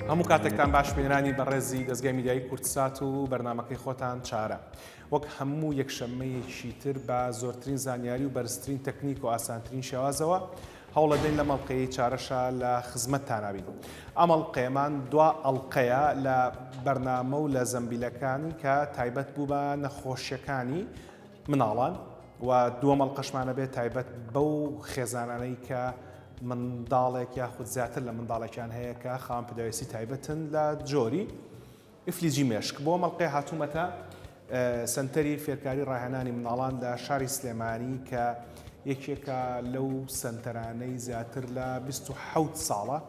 هەموو کاتێکتان باش بینەرانی بەڕێزی دەزگای میدیایی کوردسات و بەرنامەکەی خۆتان چارە. وەک هەموو یەکشەممەیەکی تر بە زۆرترین زانیاری و بەرزترین تەکنیک و ئاسانترین شێوازەوە هەوڵەدەین لەم ئەڵقەیەی چارەشا لە خزمەتتانا بین. ئەم ئەڵقەیەمان دوا ئەڵقەیە لە بەرنامە و لە زەمبیلەکانی کە تایبەت بوو بە نەخۆشیەکانی مناڵان و دووەم ئەڵقەشمانە بێت تایبەت بەو خێزانانەی کە منداڵێک یاخود زیاتر لە منداڵێکیان هەیە کە خاوەن پێداویستی تایبەتن لە جۆری ئیفلیجی مێشک. بۆ ئەم ئەڵقەیە هاتوومەتە سەنتەری فێرکاری ڕاهێنانی منداڵان لە شاری سلێمانی کە یەکێکە لەو سەنتەرانەی زیاتر لە 27 ساڵە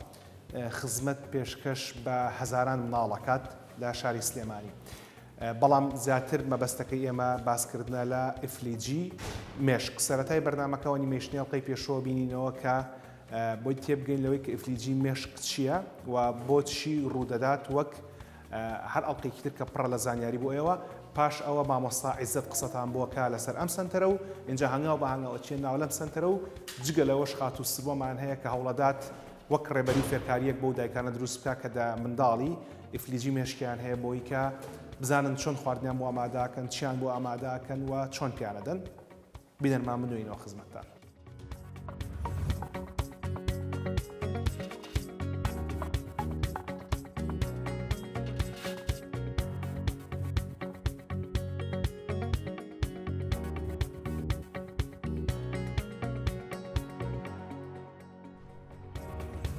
خزمەت پێشکەش بە هەزاران مناڵ ئەکات لە شاری سلێمانی. بەڵام زیاتر مەبەستەکەی ئێمە باسکردنە لە ئیفلیجی مێشک. سەرەتای بەرنامەکەوە ئەنیمەیشنی ئەڵقەی پێشووە بینینەوە کە بۆی تێبگەین لەوەی کە ئیفلیجی مێشک چییە و بۆچی ڕوودەدات وەک هەر ئەڵقەیەکی تر کە پڕە لە زانیاری بۆ ئێوە. پاش ئەوە مامۆستا عیزەت قسەتان بۆ کا لەسەر ئەم سەنتەرە و ئینجا هەنگاو بە هەنگاو ئەچینە ناو لەم سەنتەرە و جگە لەوەش خاتوو سروەمان هەیە کە هەوڵەدات وەک ڕێبەری فێرکارییەک بەو دایکانە دروست بکا کە دە منداڵی ئیفلیجی مێشکیان هەیە بۆی کە بزانن چۆن خواردنیان بۆ ئامادەکەن، چیان بۆ ئامادەکەن و چۆن پیانەدەن. بینەرمان بنوینەوە خزمەتتان.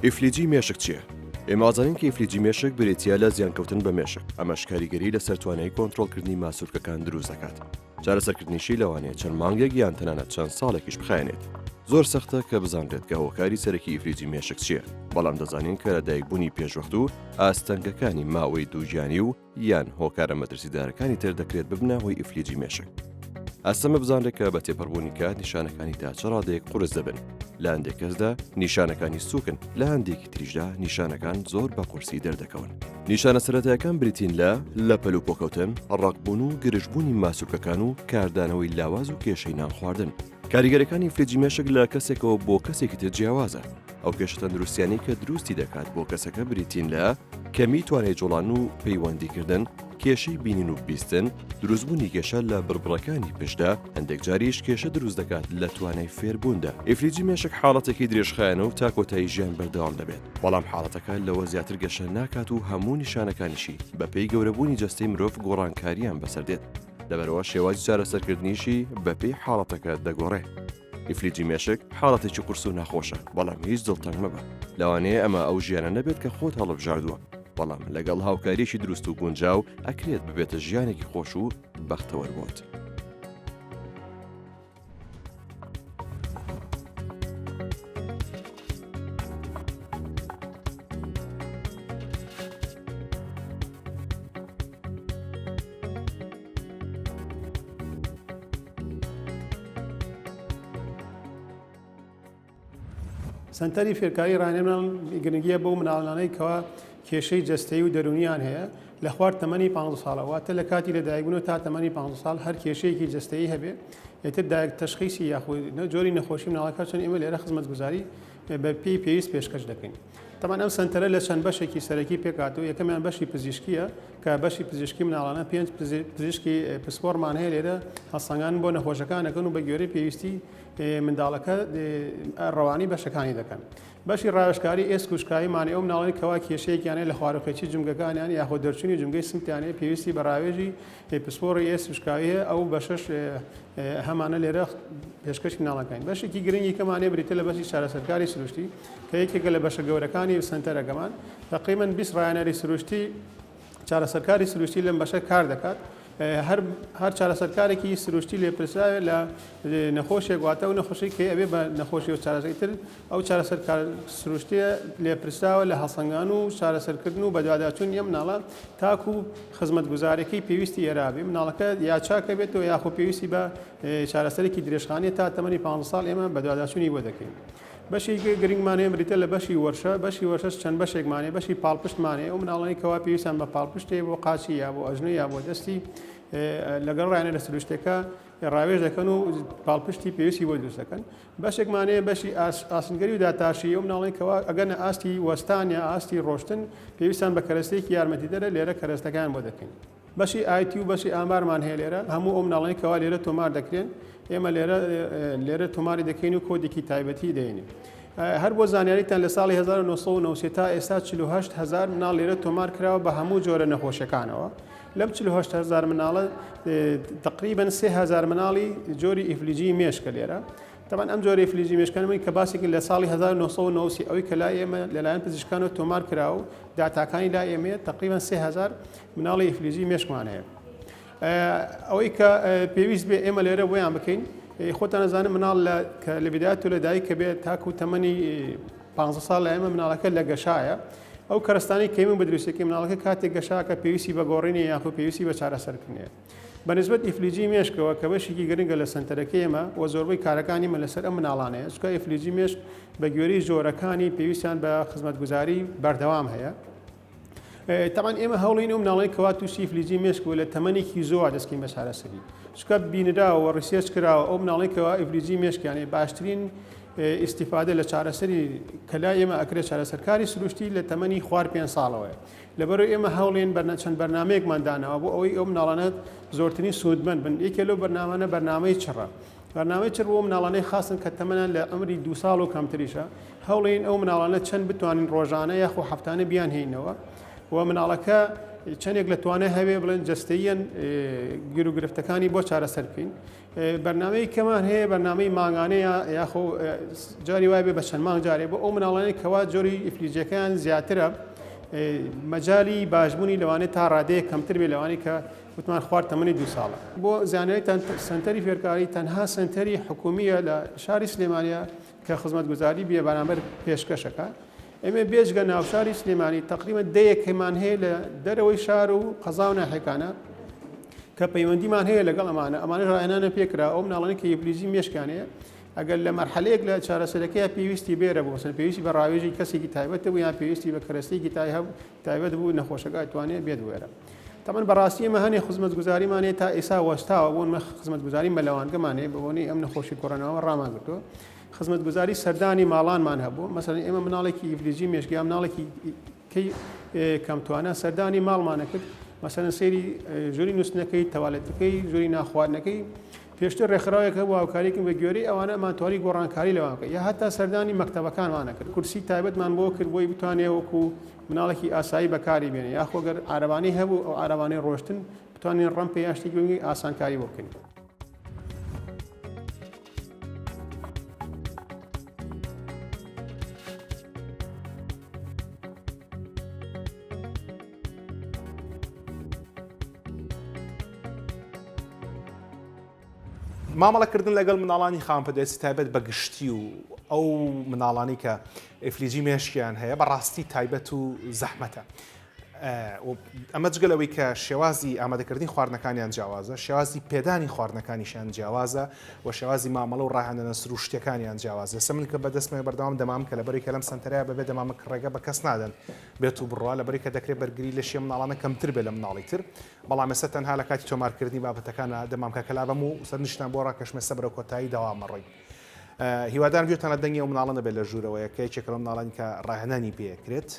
ئیفلیجی مێشک چییە؟ ئێمە ئەزانین کە ئیفلیجی مێشک بریتییە لە زیانکەوتن بە مێشک، ئەمەش کاریگەری لەسەر توانای کۆنترۆڵکردنی ماسولکەکان دروست دەکات. چارەسەرکردنیشی لەوانەیە چەند مانگێک یان تەنانەت چەند ساڵێکیش بخایەنێت. زۆر سەختە کە بزانرێت کە هۆکاری سەرەکی ئیفلیجی مێشک چییە، بەڵام دەزانین کە لەدایکبوونی پێشوەخت و ئاستەنگەکانی ماوەی دووگیانی و یان هۆکارە مەترسیدارەکانی تر دەکرێت ببنە هۆی ئیفلیجی مێشک. ئەستەمە بزانرێت کە بە تێپەڕبوونی کات نیشانەکانی تا چ ڕادەیەک قورس دەبن. لە هەندێک کەسدا نیشانەکانی سووکن، لە هەندێکی تریشدا نیشانەکان زۆر بە قورسی دەردەکەون. نیشانە سەرەتایەکان بریتین لە، لە پەلوپۆکەوتن، ڕەقبوون و گرژبوونی ماسولکەکان و کاردانەوەی لاواز و کێشەی نانخواردن. کاریگەریەکانی ئیفلیجی مێشک لە کەسێکەوە بۆ کەسێکی تر جیاوازە. ئەو کێشە تەندروستیانەی کە دروستی دەکات بۆ کەسەکە بریتین لە، کەمی توانای جوڵان و پەیوەندیکردن، کێشەی بینین و بیستن، دروستبوونی کێشە لە بڕبڕەکانی پشتدا، هەندێک جاریش کێشە دروست دەکات لە توانای فێربووندا. ئیفلیجی مێشک حاڵەتێکی درێژخایەنە و تا کۆتایی ژیان بەردەوام دەبێت، بەڵام حاڵەتەکە لەوە زیاتر گەشە ناکات و هەموو نیشانەکانیشی بەپێی گەورەبوونی جەستەی مرۆڤ گۆڕانکارییان بەسەر دێت، لەبەرئەوە شێوازی چارەسەرکردنیشی بەپێی حاڵەتەکە دەگۆڕێ. ئیفلیجی مێشک حاڵەتێکی قورس و ناخۆشە، بەڵام هیچ دڵتەنگ مەبە، لەوانەیە ئەمە ئەو ژیانە نەبێت کە خۆت هەڵتبژاردووە، بەڵام لەگەڵ هاوکارییەکی دروست و گونجاو ئەکرێت ببێتە ژیانێکی خۆش و بەختەوەر بۆت. سەنتەری فێرکاری ڕاهێنان گرنگیە بەو مناڵانەی کەوا کێشەی جەستەیی و دەروونیان هەیە لە خوار تەمەنی 15 ساڵە واتە لە کاتی لەدایکبوون و تا تەمەنی 15 ساڵ هەر کێشەیەکی جەستەیی هەبێ ئیتر دایک تەشخیسی یاخود جۆری نەخۆشی مناڵەکە چۆن ئێمە لێرە خزمەتگوزاری بە پێی پێویست پێشکەش دەکەین. تەبعەن ئەم سەنتەرە لە چەند بەشێکی سەرەکی پێکهاتووە، یەکەمیان بەشی پزیشکییە کە بەشی پزیشکی مناڵانە پێنج پزیشکی پسپۆڕمان هەیە لێرە هەڵسەنگاندن بۆ نەخۆشەکان ئەکەن و بە گوێرەی پێویستی منداڵەکە ڕەوانی بەشەکانی دەکەن. بەشی ڕاوێژکاری ئێسک و شکاویمان هەیە، ئەو مناڵانەی کەوا کێشەیەکیان هەیە لە خواروخێچی جومگەکانیان یاخود دەرچوونی جومگەی سمتیان هەیە پێویستی بە ڕاوێژی پسپۆڕی ئێسک و شکاوی هەیە ئەو بەشەش هەمانە لێرە پێشکەشی مناڵەکانی. بەشێکی گرنگی کەمان هەیە بریتیە لە بەشی چارەسەرکاری سروشتی کە یەکێکە لە بەشە گەورەکانی سەنتەرەکەمان تەقریبەن 20 ڕایەنەری سروشتی چارەسەرکاری سروشتی لەم بەشە کار دەکات هەر هەر چارەسەرکارێکی سروشتی لێپرسراوێ لە نەخۆشێک واتە و نەخۆشی کە ئەبێ بە نەخۆشی و چارەسەری تر ئەو چارەسەرکار سروشتیە لێپرسراوە لە هەڵسەنگان و چارەسەرکردن و بەدواداچوونی ئەم مناڵە تاکو خزمەتگوزاریەکەی پێویستی ئێرابێ مناڵەکە یا چاکە بێتەوە یاخۆ پێویستی بە چارەسەرێکی درێژخانیە تا تەمەنی 15 ساڵ ئێمە بەدواداچوونی بۆ دەکەین. بەشێکی گرنگمان هەیە بریتە لە بەشی وەرشە، بەشی وەرشەش چەند بەشێکمان هەیە، بەشی پاڵپشتمان هەیە، ئەو مناڵانەی کەوا پێویستیان بە پاڵپشت هەیە بۆ قاچی یا بۆ ئەژنۆ یا بۆ دەستی لەگەڵ ڕایەنەرە سروشتیەکە. ڕاوێژ دەکەن و پاڵپشتی پێویستی بۆ دروست دەکەن. بەشێکمان هەیە بەشی ئاسنگەری و داتاشی، ئەو مناڵەی کەوا ئەگەنە ئاستی وەستان یا ئاستی ڕۆشتن پێویستیان بە کەرەستەیەکی یارمەتیدەرە لێرە کەرەستەکەیان بۆ دەکەین. بەشی IT و بەشی ئامارمان هەیە لێرە، هەموو ئەو مناڵانەی کەوا لێرە تۆمار دەکرێن ئێمە لێرە لێرە تۆماری دەکەین و کۆدێکی تایبەتی دەینین. هەر بۆ زانیاریتان لە ساڵی 1993 تا ئێستا 48 هەزار مناڵ لێرە تۆمار کراوە بە هەموو جۆرە نەخۆشیەکانەوە. لەم 48 هەزار مناڵە تقریبا 3 هەزار مناڵی جۆری ئیفلیجی مێشکە لێرە. تەبعەن ئەم جۆرە ئیفلیجی مێشکانە من کە باسێکی لە ساڵی 1993 ئەوەی کە لای ئێمە لەلایەن پزیشکانەوە تۆمار کرا و داتاکانی لای ئێمەیە تقریبا 3000 مناڵی ئیفلیجی مێشکمان هەیە. ئەوەی کە پێویست بێ ئێمە لێرە بۆیان بکەین خۆتان ئەزانن مناڵ لە کە لە بدایەت و لە دایک کە بێت تاکو تەمەنی 15 ساڵ لە ئێمە مناڵەکە لە گەشایە ئەو کەرەستانەی کە ئێمە بە دروستەکەی مناڵەکە کاتێک گەشاکە پێویستی بە گۆڕینی یاخۆ پێویستی بە چارەسەرکردنێ بە نسبەت ئیفلیجی مێشکەوە کە بەشێکی گرنگە لە سەنتەرەکەی ئێمە و زۆربەی کارەکانی من لەسەر ئەم مناڵانەیە چونکە ئیفلیجی مێشک بە گوێرەی جۆرەکانی پێویستیان بە خزمەتگوزاری بەردەوام هەیە. تەبعەن ئێمە هەوڵین ئەو مناڵەی کەوا تووشی ئیفلیجی مێشک بوو لە تەمەنێکی زۆر دەستکەین بە چارەسەری چونکە بینراوە و research کراوە ئەو مناڵەی کەوا ئیفلیجی مێشکیان هەیە باشترین ئیستیفادە لە چارەسەری کە لای ئێمە ئەکرێت چارەسەرکاری سروشتی لە تەمەنی خوار پێنج ساڵەوەیە لەبەرئەوەی ئێمە هەوڵین بەرنە چەند بەرنامەیەکمان داناوە بۆ ئەوەی ئەو مناڵانە زۆرترین سوودمەند بن یەکێ لەو بەرنامانە بەرنامەی چڕە بەرنامەی چڕ بۆ مناڵانەی خاصن کە تەمەنیان لە عومری دوو ساڵ و کەمتریشە هەوڵین ئەو مناڵانە چەند بتوانین ڕۆژانە یاخۆ هەفتانە بیان هێینەوە و مناڵەکە چەندێک لە توانای هەبێ بڵێن جەستەییەن گیروگرفتەکانی بۆ چارەسەر بکەین بەرنامەی کەمان هەیە بەرنامەی مانگانە یاخۆ جاری وای بێ بە چەند مانگ جارێ بۆ ئەو مناڵانەی کەوا جۆری ئیفلیجەکەیان زیاترە مەجای باشبوونی لەوانەیە تا ڕادەیە کەمتر بێ لەوانەی کە وتمان خوار تەمەنی دوو ساڵە. بۆ زانیاری سەنتەری فێرکاری تەنها سەنتەری حکومییە لە شاری سلێمانیە کە خزمەتگوزاری بێ بەرامبەر پێشکەشەکە. ئێمە بێجگە ناوشاری سلێمانی تەقریبەن دەیەکمان هەیە لە دەرەوەی شار و قەزا و ناحیەکانە کە پەیوەندیمان هەیە لەگەڵ ئەمانە ئەمانە ڕاهێنانە پێکرا ئەو مناڵانەی کە ئیفلیجی مێشکیان هەیە ئەگەر لە مەرحەلەیەک لە چارەسەرەکەیا پێویستی بێرە بۆ مەسەلەن پێویستی بە ڕاوێژی کەسێکی تایبەت بوو یان پێویستی بە کەرەستەیەکی تایبەت بوو نەخۆشەکە ئەتوانێت بێت بۆ ئێرە. تەبعەن بەڕاستی ئێمە هەنێ خزمەتگوزاریمان هەیە تا ئێستا وەستاوە بۆ نمە خزمەتگوزاری مەلەوانگەمان هەیە بەبۆنەی ئەم نەخۆشی کۆرۆناوە ڕامان گرتووە خزمەتگوزاری سەردانی ماڵانمان هەبوو مەسەلەن ئێمە مناڵێکی ئیفلیجی مێشک یا مناڵێکی کەی کەمتوانە سەردانی ماڵمانە کرد مەسەلەن سەیری ژووری نووسنەکەی تەوالێتەکەی ژووری ناخواردنەکەی پێشتر ڕێکخراوێک هەبوو هاوکاریکم بە گوێرەی ئەوانە ئەمانتوانی گۆڕانکاری لەوان بکەین یا هەتا سەردانی مەکتەبەکانمانە کرد کورسی تایبەتمان بۆ کرد بۆی بتوانێ وەکو مناڵێکی ئاسایی بەکاری بێنێ یاخۆ گەر عارەبانەی هەبوو ئەو عارەبانەی ڕۆشتن بتوانین ڕەمپێ یا شتێکی بگرین ئاسانکاری بۆ بکەین. مامەڵەکردن لەگەڵ مناڵانی خاوەن پێداویستی تایبەت بە گشتی و ئەو مناڵانی کە ئیفلیجی مێشکیان هەیە بەڕاستی تایبەت و زەحمەتە. ئەمە جگە لەوەی کە شێوازی ئامادەکردنی خواردنەکانیان جیاوازە، شێوازی پێدانی خواردنەکانیشیان جیاوازە و شێوازی مامەڵە و ڕاهێنانە سروشتیەکانیان جیاوازە. ئێستا من کە بەدەستمەوە بەردەوام دەمامکە لەبەرەی کە لەم سەنتەرەیە بەبێ دەمامک ڕێگە بە کەس نادەن بێت و بڕوا لەبەرەی کە دەکرێت بەرگری لەشی ئەم مناڵانە کەمتر بێت لە مناڵی تر بەڵام ئێستا تەنها لە کاتی تۆمارکردنی بابەتەکانە دەمامکەکە لابەم و سەرنجتان بۆ ڕاکێشم ئێستا بەرەو کۆتایی دەوام ئەڕۆین. هیوادارم گوێتان لە دەنگی ئەو مناڵە نەبێت لە ژوورەوەیە کە یەکێکە لەو مناڵانی کە ڕاهێنانی پێکرێت.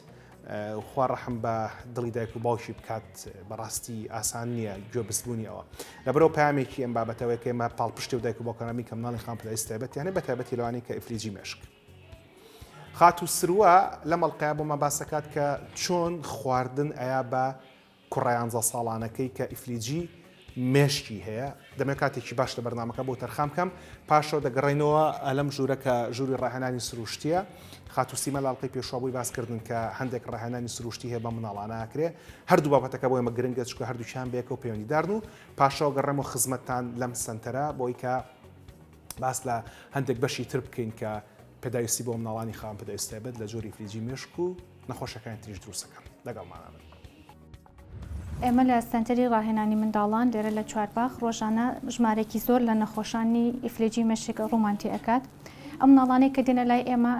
خوا ڕەحم بە دڵی دایک و باوکی بکات بەڕاستی ئاسان نییە گوێبستبوونی ئەوە لەبەرەوە پامێکی ئەم بابەتەوەی کە ئێمە پاڵپشتی و دایک و باوکانەمی کە مناڵی خاوەن پێداویستی تایبەتیانە بە تایبەتی لەوانەی کە ئیفلیجی مێشک خاتوو سروە لەم ئەڵقەیە بۆمان باسەکات کە چۆن خواردن ئەیا بە کوڕە یانزە ساڵانەکەی کە ئیفلیجی مێشکی هەیە، دەمەوێت کاتێکی باش لە بەرنامەکە بۆ تەرخان بکەم، پاشەوە دەگەڕێینەوە لەم ژوورە کە ژووری ڕاهێنانی سروشتییە، خاتوو سیما لە ئەڵقەی پێشووە بۆی باس کردن کە هەندێک ڕاهێنانی سروشتی هەیە بەم مناڵانە ئەکرێ، هەردوو بابەتەکە بۆ ئێمە گرنگە چونکە هەردووکیان بەیەکەوە پەیوەندیدارن و پاشەوە گەڕێمەوە خزمەتتان لەم سەنتەرە بۆی کە باس لە هەندێک بەشی تر بکەین کە پێداویستی بۆ مناڵانی خاوەن پێداویستی تایبەت لە جۆری ئیفلیجی مێشک و نەخۆشیەکانی تریش دروستەکەن. لەگەڵمانە بن. ئێمە لە سەنتەری ڕاهێنانی منداڵان لێرە لە چوارباخ ڕۆژانە ژمارەیەکی زۆر لە نەخۆشانی ئیفلیجی مێشک ڕوومان تێئەکات. ئەو مناڵانەی کە دێنە لای ئێمە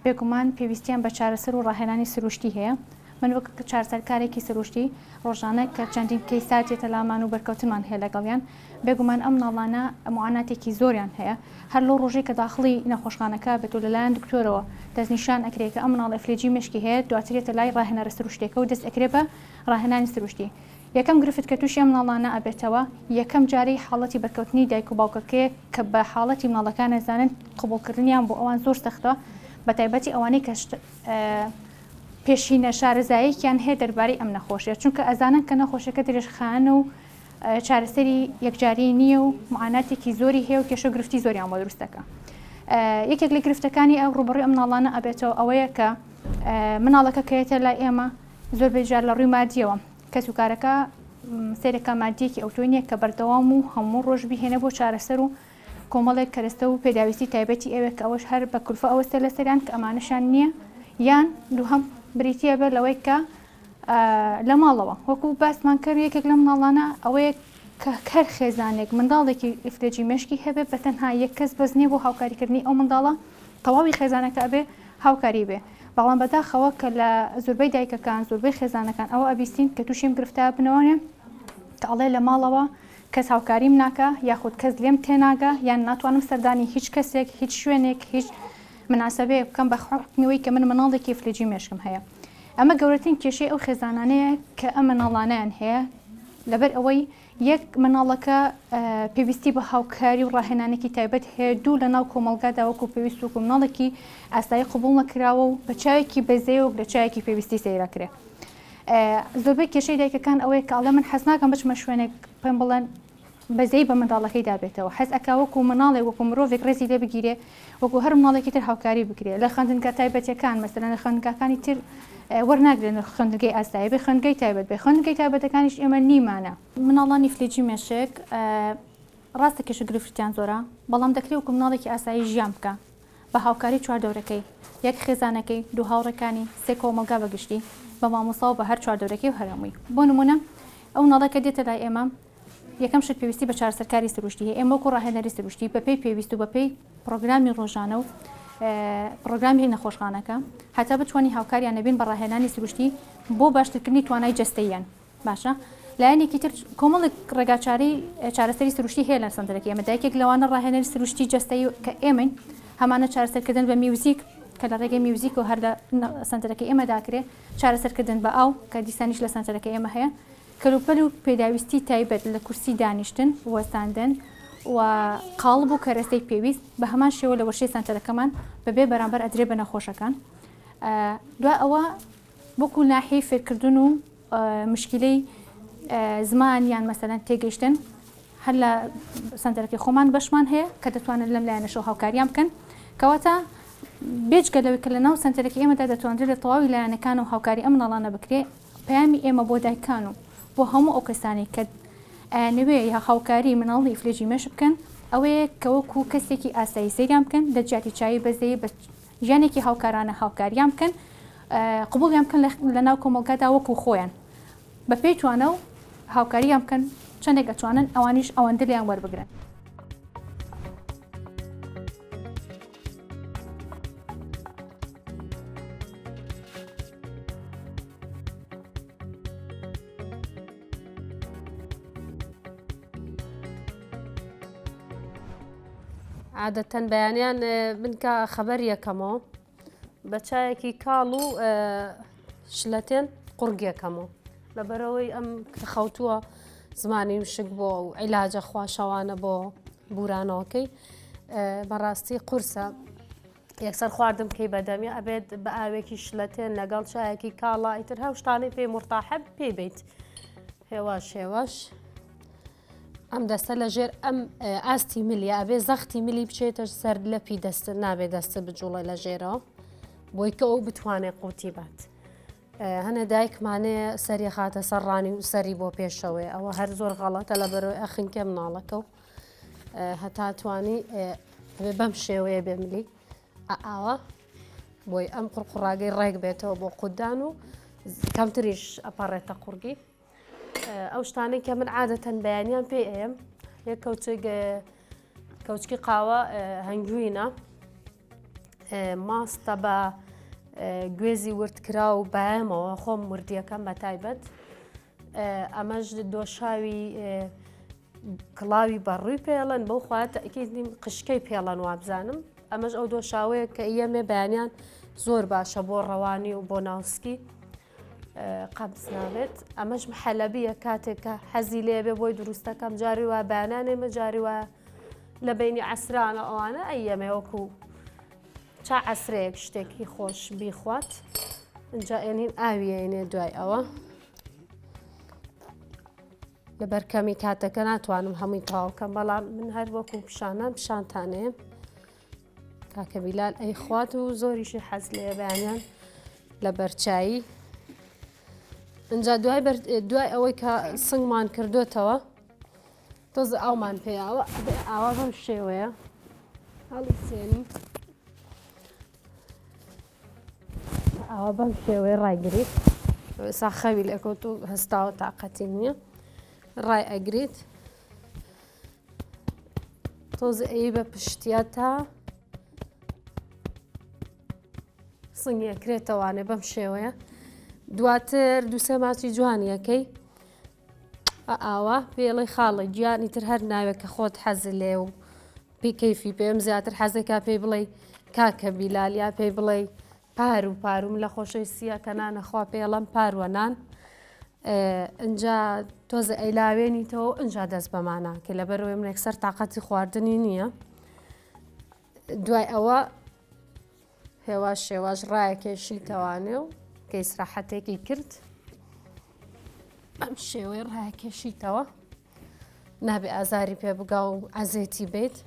بێگومان پێویستیان بە چارەسەر و ڕاهێنانی سروشتی هەیە. من وەک چارەسەرکارێکی سروشتی ڕۆژانە کە چەندین کەیسات دێتە لامان و بەرکەوتنمان هەیە لەگەڵیان، بێگومان ئەم مناڵانە موعاناتێکی زۆریان هەیە، هەر لەو ڕۆژەی کە داخڵی نەخۆشخانەکە بێت و لەلایەن دکتۆرەوە دەستنیشان ئەکرێ کە ئەم مناڵە ئیفلیجی مێشکی هەیە، دواتر یەتە لای ڕاهێنەرە سروشتیەکە و دەست ئەکرێ بە ڕاهێنانی سروشتی. یەکەم گرفت کە تووشی ئەم مناڵانە ئەبێتەوە، یەکەم جارەی حاڵەتی بەرکەوتنی دایک و باوکەکەیە کە بە حاڵەتی مناڵەکان ئەزانن، قبوڵکردنیان بۆ ئەوان زۆر سەختە، بەتایبەتی ئەوانەی کە پێشینە شارەزایەکیان هەیە دەربارەی ئەم نەخۆشیە، چونکە ئەزانن کە نەخۆشیەکە درێژخایەنە و چارەسەری یەکجاری نییە و معاناتێکی زۆری هەیە و کێشە و گرفتی زۆریان بۆ دروست دەکا. یەکێک لە گرفتەکانی ئەو ڕووبەڕووی ئەم مناڵانە ئەبێتەوە ئەوەیە کە مناڵەکە کە یەتە لای ئێمە زۆربەی جار لە ڕووی مادیەوە کەسوکارەکە سەیرەکە مادیەکی ئەوتۆی نییە کە بەردەوام و هەموو ڕۆژ بیهێنە بۆ چارەسەر و کۆمەڵێک کەرەستە و پێداویستی تایبەتی ئەوێ کە ئەوەش هەر بە کولفە ئەوەستێ لەسەریان کە ئەمانەشیان نییە یان دووهەم بریتییە بێت لەوەی کە لە ماڵەوە وەکو باسمان کرد یەکێک لەم مناڵانە ئەوەیە کە هەر خێزانێک منداڵێکی ئیفلەجی مێشکی هەبێ بە تەنها یەک کەس بەس نییە بۆ هاوکاریکردنی ئەو منداڵە تەواوی خێزانەکە ئەبێ هاوکاری بێ بەڵام بەداخەوە کە لە زۆربەی دایکەکان زۆربەی خێزانەکان ئەوە ئەبیستین کە تووشی ئەم گرفتە بنەوەێ کە ئەڵێ لە ماڵەوە کەس هاوکاریم ناکا یاخود کەس لێم تێناگا یان ناتوانم سەردانی هیچ کەسێک هیچ شوێنێک هیچ مناسەبەیەک بکەم بە حوکمی وەی کە من مناڵێکی ئیفلیجی مێشکم هەیە ئەمە گەورەترین کێشەی ئەو خێزانانەیە کە ئەم مناڵانەیان هەیە لەبەر ئەوەی یەک مناڵەکە پێویستی بە هاوکاری و ڕاهێنانێکی تایبەت هەیە دوو لە ناو کۆمەڵگادا وەکو پێویست وەکو مناڵێکی ئاسایی قبوڵ نەکراوە و بە چاوێکی بەزەیە وەک لە چاوێکی پێویستی سەیرەکرێ زۆربەی کێشەی دایکەکان ئەوەیە کە ئەڵێ من حەز ناکەم بچمە شوێنێک پێم بڵێن بەزەی بە منداڵەکەی دابێتەوە حەز ئەکا وەکو مناڵێک وەکو مرۆڤێک ڕێزی لێ بگیرێ وەکو هەر مناڵێکی تر هاوکاری بکرێ لە خوێندنگا تایبەتیەکان مەسەلەن لە خوێندنگاکانی تر وەرناگرێن لە خوێندنگەی ئاسایی بێ خوێندنگەی تایبەت بێ خوێندنگەی تایبەتەکانیش ئێمە نیمانە. مناڵانی ئیفلیجی مێشک ڕاستە کێشە گرفتیان زۆرە بەڵام دەکرێ وەکو مناڵێکی ئاسایی ژیان بکا بە هاوکاری چواردەورەکەی، یەک خێزانەکەی، دوو هاوڕێکانی، سێ کۆمەڵگا بە گشتی، بە مامۆستا و بە هەر چواردەورەکەی و هەر هەمووی. بۆ نموونە ئەو مناڵە کە دێتە لای ئێمە یەکەم شت پێویستی بە چارەسەرکاری سروشتی هەیە، ئێمە وەکو ڕاهێنەری سروشتی بە پێی پێویست و بە پێی پڕۆگرامی ڕۆژانە و پڕۆگرامی نەخۆشخانەکە هەتا بتوانین هاوکاریان نەبین بە ڕاهێنانی سروشتی بۆ باشترکردنی توانای جەستەییان. باشە لایەنێکی تر کۆمەڵێک ڕێگاچارەی چارەسەری سروشتی هەیە لە سەنتەرەکەی ئێمە دایکێک لەوانە ڕاهێنەری سروشتی جەستەیی کە ئێمەین هەمانە چارەسەرکردن بە میوزیک کە لە ڕێگەی میوزیک و هەر لە سەنتەرەکەی ئێمە داکرێ چارەسەرکردن بە ئاو کە دیسانیش لە سەنتەرەکەی ئێمە هەیە کەلوپەل و پێداویستی تایبەت لە کورسی دانیشتن وەستاندن و قاڵب و کەرەستەی پێویست بە هەمان شێوە لە وەرشەی سەنتەرەکەمان بەبێ بەرامبەر ئەدرێ بە نەخۆشەکان دوای ئەوە وەکو ناحیەی فێرکردن و مشکیلەی زمان یان مەسەلەن تێگەیشتن هەر لە سەنتەرەکەی خۆمان بەشمان هەیە کە دەتوانن لەم لایەنەشەوە هاوکاریان بکەن کەواتە بێجگە لەوەی کە لە ناو سەنتەرەکەی ئێمەدا دەتوانرێت لە تەواوی لایەنەکان و هاوکاری ئەم مناڵانە بکرێ پەیامی ئێمە بۆ دایکان و بۆ هەموو ئەو کەسانەی کە ئەیانەوێ یا هاوکاری مناڵی ئیفلیجی مێشک بکەن ئەوەیە کە وەکو کەسێکی ئاسایی سەیریان بکەن لە جیاتی چاوی بەزەیی بە ژیانێکی هاوکارانە هاوکاریان بکەن قبوڵیان بکەن لە ناو کۆمەڵگادا وەکو خۆیان بە پێی توانا و هاوکاریان بکەن چەندێک ئەتوانن ئەوانیش ئەوەندە لێیان وەربگرن. عادەتەن بەیانیان من کە خەبەر یەکەمەوە بە چایەکی کاڵ و شلەتێن قوڕگێکەمەوە لەبەرەوەی ئەم کە خەوتووە زمانی وشک بۆ و عیلاجە خوا شەوانە بۆ بورانەوەکەی بەڕاستی قورسە یەکسەر خواردن بکەی بەدەمی ئەبێت بە ئاوێکی شلەتێن لەگەڵ چایەکی کاڵا ئیتر هەو شتانەی پێی مرتاحە پێی بیت هێواش هێواش ئەم دەستە لە ژێر ئەم ئاستی ملیە ئەبێ زەختی ملی بچێتە سەر لەپی دەستت نابێ دەستت بجوڵێ لە ژێرەوە بۆی کە ئەو بتوانێت قوتی بات. هەنێ دایکمانەیە سەری خاتە سەر ڕانی و سەری بۆ پێشەوەی ئەوە هەر زۆر غەڵەتە لە بەرەوەی ئەخنکێ مناڵەکە و هەتا توانی بەم شێوەیە بێ ملی ئاوا بۆی ئەم قڕقڕاگەی ڕێک بێتەوە بۆ قودان و کەمتریش ئەپەڕێتە قوڕگی ئەو شتانەی کە من عادەتەن بەیانیان پێ ئەیەم یەک کەوچک کەوچکی قاوە هەنگوینە ماستە بە. گوێزی وردکراو بایەمەوە خۆم وردیەکەم بە تایبەت ئەمەش دۆشاوی کڵاوی بەڕووی پێڵەن بەو خوا تەئکید نیم قشکەی پێڵەن وابزانم ئەمەش ئەو دۆشاوەیە کە ئیەمێ بەیانیان زۆر باشە بۆ ڕەوانی و بۆ ناوسکی قەبز نابێت ئەمەش محەلەبیە کاتێک کە حەزی لێبێ بۆی دروستەکەم جاری وا بەیانانێمە جاری وایە لە بینی عسرانە ئەوانە ئەیەمێ وەکو چا عسرەیەک شتێکی خۆش بیخوات اینجا ئێنین ئاویێنێ دوای ئەوە لەبەر کەمی کاتەکە ناتوانم هەمووی تەواو کەم بەڵام من هەر وەکو پیشانان پیشانتانەیە کاکە بیلال ئەی خوات و زۆریشی حەز لێ بەیانیان لە بەرچایی اینجا دوای دوای ئەوەی کە سنگمان کردوتەوە تۆز ئاومان پێیاوە ئاوا بەم شێوەیە هەڵی سێنی ئاوا بەم شێوەیە ڕایگریت ئێستا خەوی لێکەوت و هەستاوە تاقەتی نییە ڕای ئەگریت تۆز ئەی بە پشتیا تا سنگەکرێتەوانێ بەم شێوەیە دواتر دووسێ ماچی جوانیەکەی ئاوا پێڵی خاڵە گیانی تر هەر ناوێک کە خۆت حەز لێ و پێی کەیفی پێم زیاتر حەزەکا پێی بڵێی کاکە بیلال یا پێی بڵێی پارو پاروم لە خۆشەویستیە کە نانە خوا پێڵم پاروە نان ئەجا تۆزە ئەیلاوێنیتەوە ئەجا دەست بەمانە کە لەبەرەوەی منێک سەر تااقەتی خواردنی نییە دوای ئەوە هێواش شێواش ڕایەکێشی تەوانێ و کە ئیسراحەتێکی کرد ئەم شێوەی ڕایەکێشیتەوە نابێ ئازاری پێ بگا و عەزێتی بیت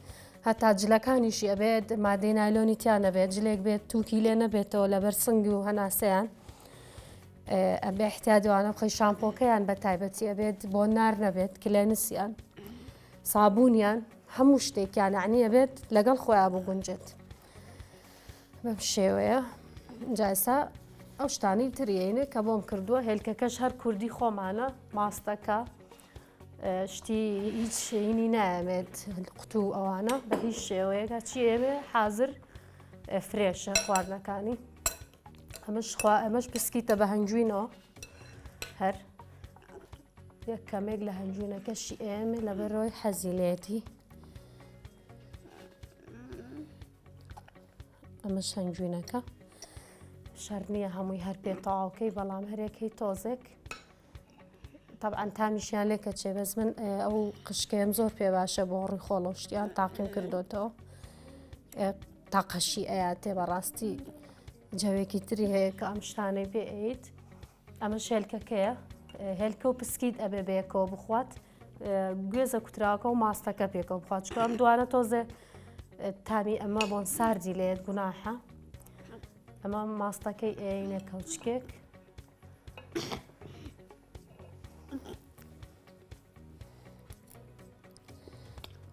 هەتا جلەکانیشی ئەبێت مادەی نایلۆنی تیا نەبێت جلێک بێت تووکی لێ نەبێتەوە لەبەر سنگ و هەناسەیان ئەبێ احتیادوانە بخەی شامپۆکەیان بە تایبەتی ئەبێت بۆ نار نەبێت کلێنسیان سابونیان هەموو شتێکیان عنی ئەبێت لەگەڵ خۆیان بگونجێت بەم شێوەیە جاسا ئەو شتانی تریینە کە بۆم کردووە هێلکەکەش هەر کوردی خۆمانە ماستەکە شتی هیچ شەینی نایەمێت قوتوو ئەوانە بە هیچ شێوەیەکە چی ئێمێ حاضر فرێشە خواردنەکانی ئەمەش خوا ئەمەش پسکیتە بە هەنگوینەوە هەر یەک کەمێک لە هەنگوینەکەشی ئێمە لەبەرەوەی حەزیلێتی ئەمەش هەنگوینەکە شەر نییە هەمووی هەر پێ تەواوکەی بەڵام هەرێکەی تۆزێک تەبعەن تامیشیان لێ کەچێ بەس من ئەو قشکەیەم زۆر پێ باشە بۆ ڕووی خۆڵۆشتیان تاقیم کردوتەوە تاقەشی ئەیاتێ بەڕاستی جەوێکی تری هەیە کە ئەم شتانەی پێ ئەیت ئەمە شێلکەکەیە هێلکە و پسکیت ئەبێ بەیەکەوە بخوات گوێزە کوتراوەکە و ماستەکە پێکەوە بخوات چکە ئەم دوانە تۆزێ تامی ئەمە بۆن ساردی لێت گوناحە ئەمە ماستەکەی ئێینە کەوچکێک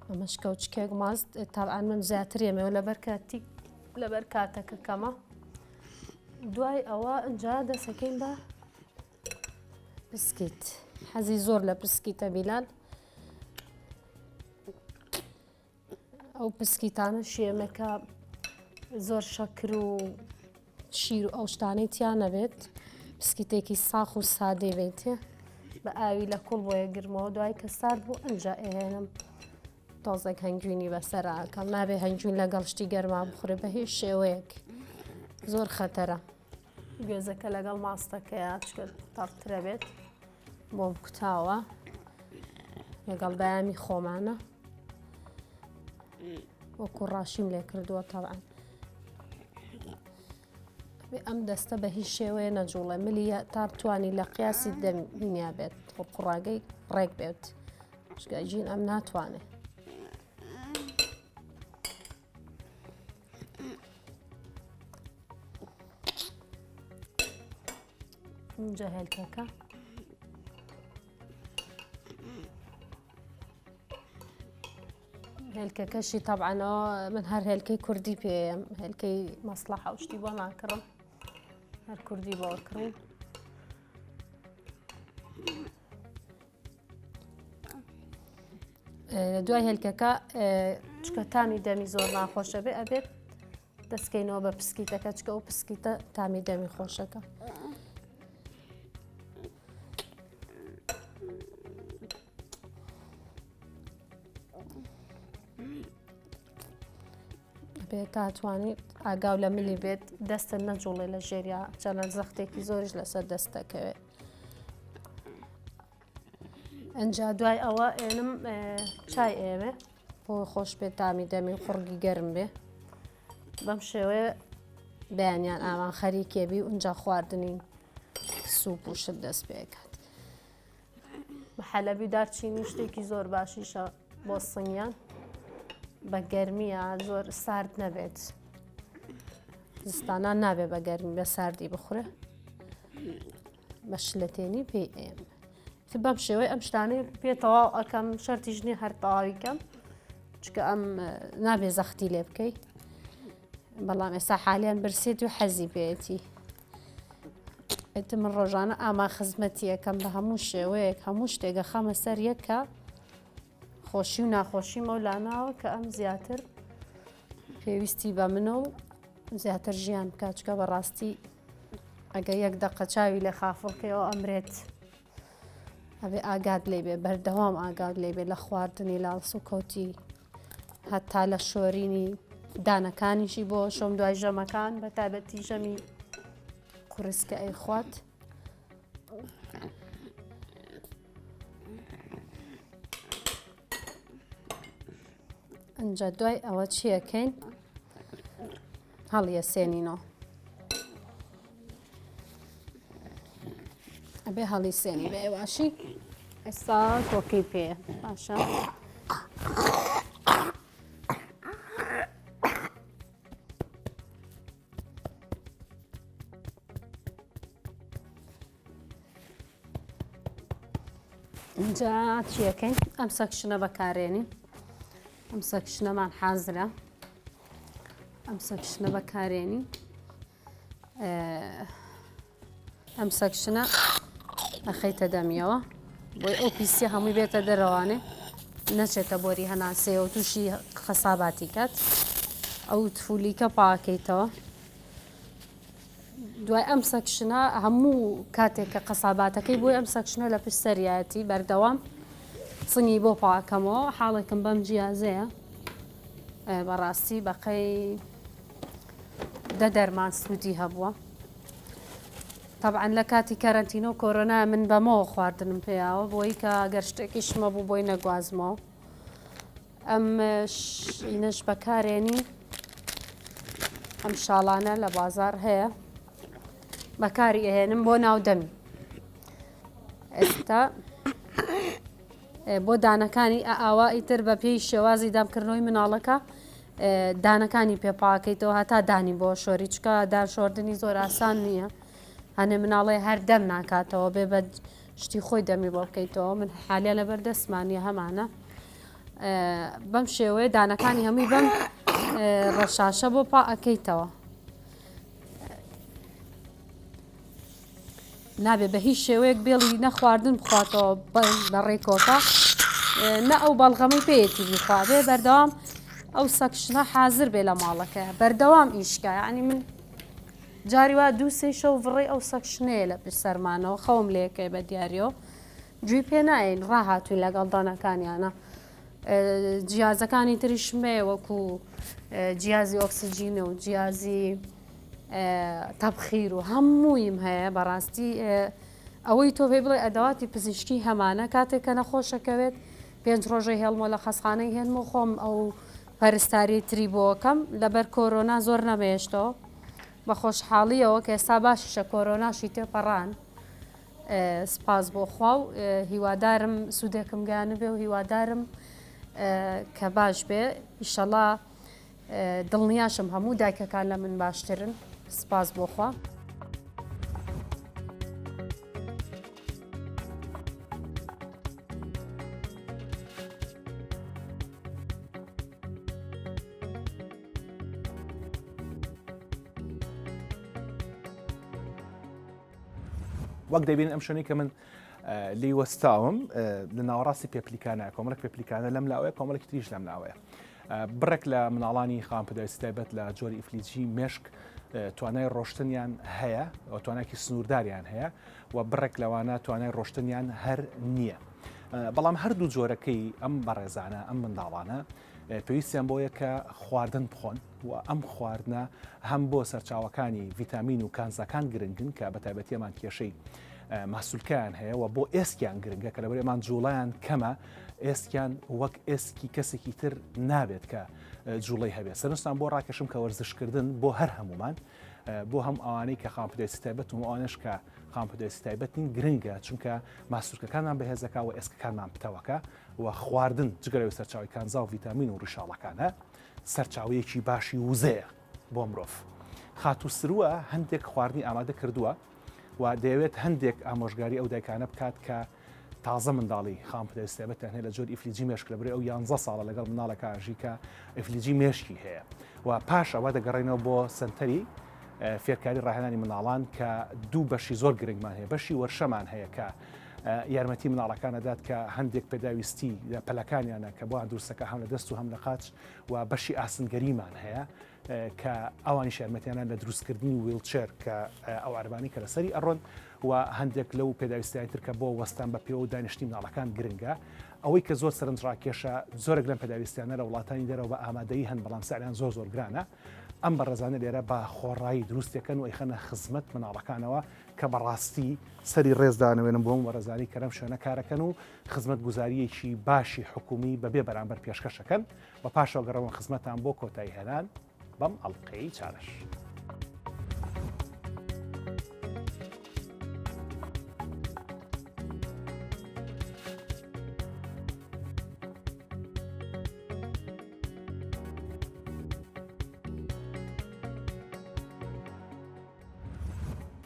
ئەمەش کەوچکێک ماست تاوان من زیاتر یەمەوە لەبەر کاتی لەبەر کاتەکە کەمە دوای ئەوە ئەجا دەسەکەین بە پسکیت حەزی زۆر لە پسکیتە بیلال ئەو پسکیتانە شێمەکە زۆر شەکر و شیر و ئەو شتانەی تیا نەبێت پسکیتێکی ساخ و سادەی بێتێ بە ئاوی لە کوڵ بۆیە گرمەوە دوای کە سارد بوو ئەنجا ئێهێنم تۆزێک هەنگوینی بەسەراکەم نابێ هەنگوین لەگەڵ شتی گەرما بخورێ بە هیچ شێوەیەک زۆر خەتەرە گوێزەکە لەگەڵ ماستەکەیە چکە تەڕترە بێت بۆم کوتاوە لەگەڵ بەیامی خۆمانە وەکو ڕاشیم لێ کردووە تەوان ئەم دەستە بە هیچ شێوەیە نەجوڵێ ملی تا بتانی لە قیاسی دەمینیا بێت خۆ قوڕاگەی ڕێک بێت شگەژین ئەم ناتوانێت اینجا هێلکەکە هێلکەکەشی تەبعەنەوە من هەر هێلکەی کوردی پێم هێلکەی مەسڵەحە و شتی بۆ ناکڕم هەر کوردی بۆ کڕین دوای هێلکەکە چکە تامی دەمی زۆر ناخۆشە بێ ئەبێت. دەستکەینەوە بە پسکیتەکە چکە ئەو پسکیتە تامی دەمی خۆشەکە. بێت تا توانی ئاگاو لە ملی بێت دەستە نەجوڵێ لە ژێریا چەند زەختێکی زۆریش لەسەر دەست دەکەوێت. ئەجا دوای ئەوە ئێنم چای ئێمێ بۆ خۆش بێت تامی دەمی و قوڕگی گەرم بێ بەم شێوەیە بەیانیان ئاوان خەریکێبی و ئینجا خواردنی سوپ و شت دەست پێکات حەلەبی دارچینی شتێکی زۆر باشیشە بۆ سنگیان بە گەرمیە زۆر سارد نەبێت زستانان نابێ بە گەرمی بە ساردی بخورێ بە شلەتێنی پێی ئێم بەم شێوەی ئەم شتانەی پێ تەواو ئەەکەم شەرتیش نییە هەر تەواوی کەم چکە ئەم نابێ زەختی لێ بکەی بەڵام ئێستا حالیان برسێت و حەزی پێەتی ئێتر من ڕۆژانە ئاما خزمەتیەکەم بە هەموو شێوەیەک هەموو شتێکە خەمە سەر یەکە خۆشی و ناخۆشی مەولاناوە کە ئەم زیاتر پێویستی بە منە و زیاتر ژیان بکات چکە بەڕاستی ئەگە یەک دەقە چاوی لە خافڵکەیەوە ئەمرێت ئەبێ ئاگات لێ بێ بەردەوام ئاگات لێ بێ لە خواردنی لاڵس و کەوتی هەتا لە شۆرینی دانەکانیشی بۆ شۆم دوای ژەمەکان بە تایبەتی ژەمی قورسکە ئەیخوات. ئەجا دوای ئەوە چیەکەین هەڵیەسێنینەوە ئەبێ هەڵیسێنی بە ئێواشی ئێستا کۆکەی پێ باشە. اینجا چیەکەین ئەم suction ە بەکارێنین ئەم suction ەمان حازرە ئەم suction ە بەکارێنی ئەم suction ە ئەخەیتە دەمیەوە بۆی ئەو پیسیە هەمووی بێتە دەرەوانێ نەچێتە بۆری هەناسەیەوە تووشی خەساباتی کات ئەو تفولیکە پاکەیتەوە دوای ئەم suction ە هەموو کاتێک کە قەساباتەکەی بۆی ئەم suction ە لە پشت سەریایەتی بەردەوام سنگی بۆ پاکەمەوە حاڵێکم بەم جیازەیە بەڕاستی بەقەی دە دەرمان سوودی هەبووە تەبعەن لە کاتی کەرەنتینە و کۆرۆنا من بەمەوە خواردنم پێیاوە بۆی کە گەر شتێکیشمە بوو بۆی نەگوازمەوە ئەم شینەش بەکارێنی ئەم شاڵانە لە بازار هەیە بەکاری ئەهێنم بۆ ناو دەمی ئێستا بۆ دانەکانی ئاوا ئیتر بە پێی شێوازی دامکردنەوەی مناڵەکە دانەکانی پێ پاکەیتەوە هەتا دانی بۆ شۆری چکە دان شۆردنی زۆر ئاسان نییە هەنێ مناڵێ هەر دەم ناکاتەوە بێ بە شتی خۆی دەمی بۆ بکەیتەوە من حالیا لەبەر دەستمانە هەمانە بەم شێوەیە دانەکانی هەمووی بەم ڕەشاشە بۆ پا ئەکەیتەوە نابێ بە هیچ شێوەیەک بێڵی نە خواردن بخواتەوە بە ڕێکۆکە نە ئەو بەڵغەمەی پێیەتی بخوا بێ بەردەوام ئەو suction ە حازر بێ لە ماڵەکە بەردەوام ئیشکە یعنی من جاری وا دوو سێ شەو ڤڕی ئەو suction ەیە لە پشت سەرمانەوە خەوم لەکەی بە دیاریەوە گوێی پێ نایەین ڕاهاتوین لەگەڵ دانەکانیانە جیازەکانی تریشمەیە وەکو جیازی ئۆکسجینە و جیازی تەبخیر و هەموویم هەیە بەڕاستی ئەوەی تۆ پێی بڵێ ئەدەواتی پزیشکی هەمانە کاتێک کە نەخۆشەکەوێت پێنج ڕۆژەی هێڵمۆ لە خەسخانەی هێنم و خۆم ئەو پەرستاری تری بۆکەم لەبەر کۆرۆنا زۆر نەمێشتەوە بە خۆشحاڵیەوە کە ئێستا باشیشە کۆرۆناشی تێپەڕان سپاس بۆ خوا و هیوادارم سوودێکم گەیانبێ و هیوادارم کە باش بێ ئیشەڵا دڵنیاشم هەموو دایکەکان لە من باشترن سپاس بۆ خوا. وەک دەبینن ئەم شوێنەی کە من لێی وەستاوم لە ناوەڕاستی پێپلیکانە کۆمەڵک پێپلیکانە لەم لاوەیە کۆمەڵێکی تریش لەم لاوەیە. بڕێک لە مناڵانی خاوەن پێداویستی تایبەت لە جۆری ئیفلیجی مێشک توانای ڕۆشتنیان هەیە و توانایکی سنوورداریان هەیە و بڕێک لەوانە توانای ڕۆشتنیان هەر نییە. بەڵام هەردوو جۆرەکەی ئەم بەڕێزانە ئەم منداڵانە پێویستیان بۆیە کە خواردن بخۆن و ئەم خواردنە هەم بۆ سەرچاوەکانی ڤیتامین و کانزاکان گرنگن کە بە تایبەتی ئەمان کێشەی ماسولکەیان هەیە و بۆ ئێسکیان گرنگە کە لەبەر ئەمان جوڵیان کەمە ئێسکیان وەک ئێسکی کەسێکی تر نابێت کە جوڵەی هەبێت سەرنجتان بۆ ڕاکەشم کە وەرزشکردن بۆ هەر هەمومان بۆ هەم ئەوانەی کە خاوەن پێداویستی تایبەت و ئەوانش کە خاوەن پێداویستی تایبەت نین گرنگە چونکە ماسولکەکانمان بەهێزەکە و ئێسکەکانمان پتەوەکە و خواردن جگە لەوەی سەرچاوەی کانزا و ڤیتامین و ڕیشاڵەکانە سەرچاوەیەکی باشی وزەیە بۆ مرۆڤ. خاتوو سروە هەندێک خواردنی ئامادە کردووە و دەیەوێت هەندێک ئامۆژگاری ئەو دایکانە بکات کە تازە منداڵی خاوەن پێداویستی تایبەتیان هەیە لە جۆری ئیفلیجی مێشک لەبری ئەو یانزە ساڵە لەگەڵ منداڵێکا ئەژی کە ئیفلیجی مێشکی هەیە و پاش ئەوە دەگەڕێنەوە بۆ سەنتەری فێرکاری ڕاهێنانی منداڵان کە دوو بەشی زۆر گرنگمان هەیە بەشی وەرشەمان هەیە کە یارمەتی منداڵەکان ئەدات کە هەندێک پێداویستی لە پەلەکانیانە کە بۆیان دروستەکە هەم لە دەست و هەم لە قاچ و بەشی ئاسنگەریمان هەیە کە ئەوانیش یارمەتیانە لە دروستکردنی ویڵچێر کە ئەو عەربانی کە لەسەری ئەڕۆن و هەندێک لەو پێداویستیانی تر کە بۆ وەستان بە پێوە و دانیشتنی مناڵەکان گرنگە ئەوەی کە زۆر سەرنجڕاکێشە زۆرێک لەم پێداویستیانە لە وڵاتانی دەرەوە بە ئامادەیی هەن بەڵام سعریان زۆر زۆر گرانە ئەم بەڕێزانە لێرە بە خۆڕایی دروستەکەن و ئەیخەنە خزمەت مناڵەکانەوە کە بەڕاستی سەری ڕێز دانەوێنم بۆ ئەم بەڕێزانەی کە لەم شوێنە کارەکەن و خزمەتگوزارییەکی باشی حکوومی بەبێ بەرامبەر پێشکەشەکەن و پاشەوە گەڕەوە خزمەتان بۆ کۆتایی هێنان بەم ئەڵقەی چارەش.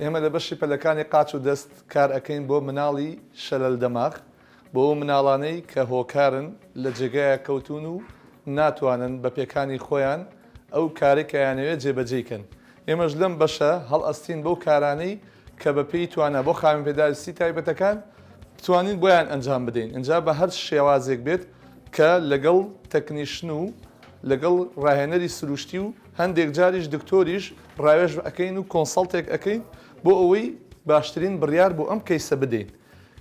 ئێمە لە بەشی پەلەکانی قاچ و دەست کار ئەکەین بۆ مناڵی شەلەل دەماغ، بۆ ئەو مناڵانەی کە هۆکارن لە جێگایەک کەوتوون و ناتوانن بە پێکانی خۆیان ئەو کارەی کە ئەیانەوێت جێبەجێی کەن. ئێمەش لەم بەشە هەڵئەستین بەو کارانەی کە بە پێی توانا بۆ خاوەن پێداویستی تایبەتەکان بتوانین بۆیان ئەنجام بدەین ئینجا بە هەر شێوازێک بێت کە لەگەڵ تەکنیشن و لەگەڵ ڕاهێنەری سروشتی و هەندێک جاریش دکتۆریش ڕاوێژ ئەکەین و consult ێک ئەکەین بۆ ئەوەی باشترین بڕیار بۆ ئەم کەیسە بدەین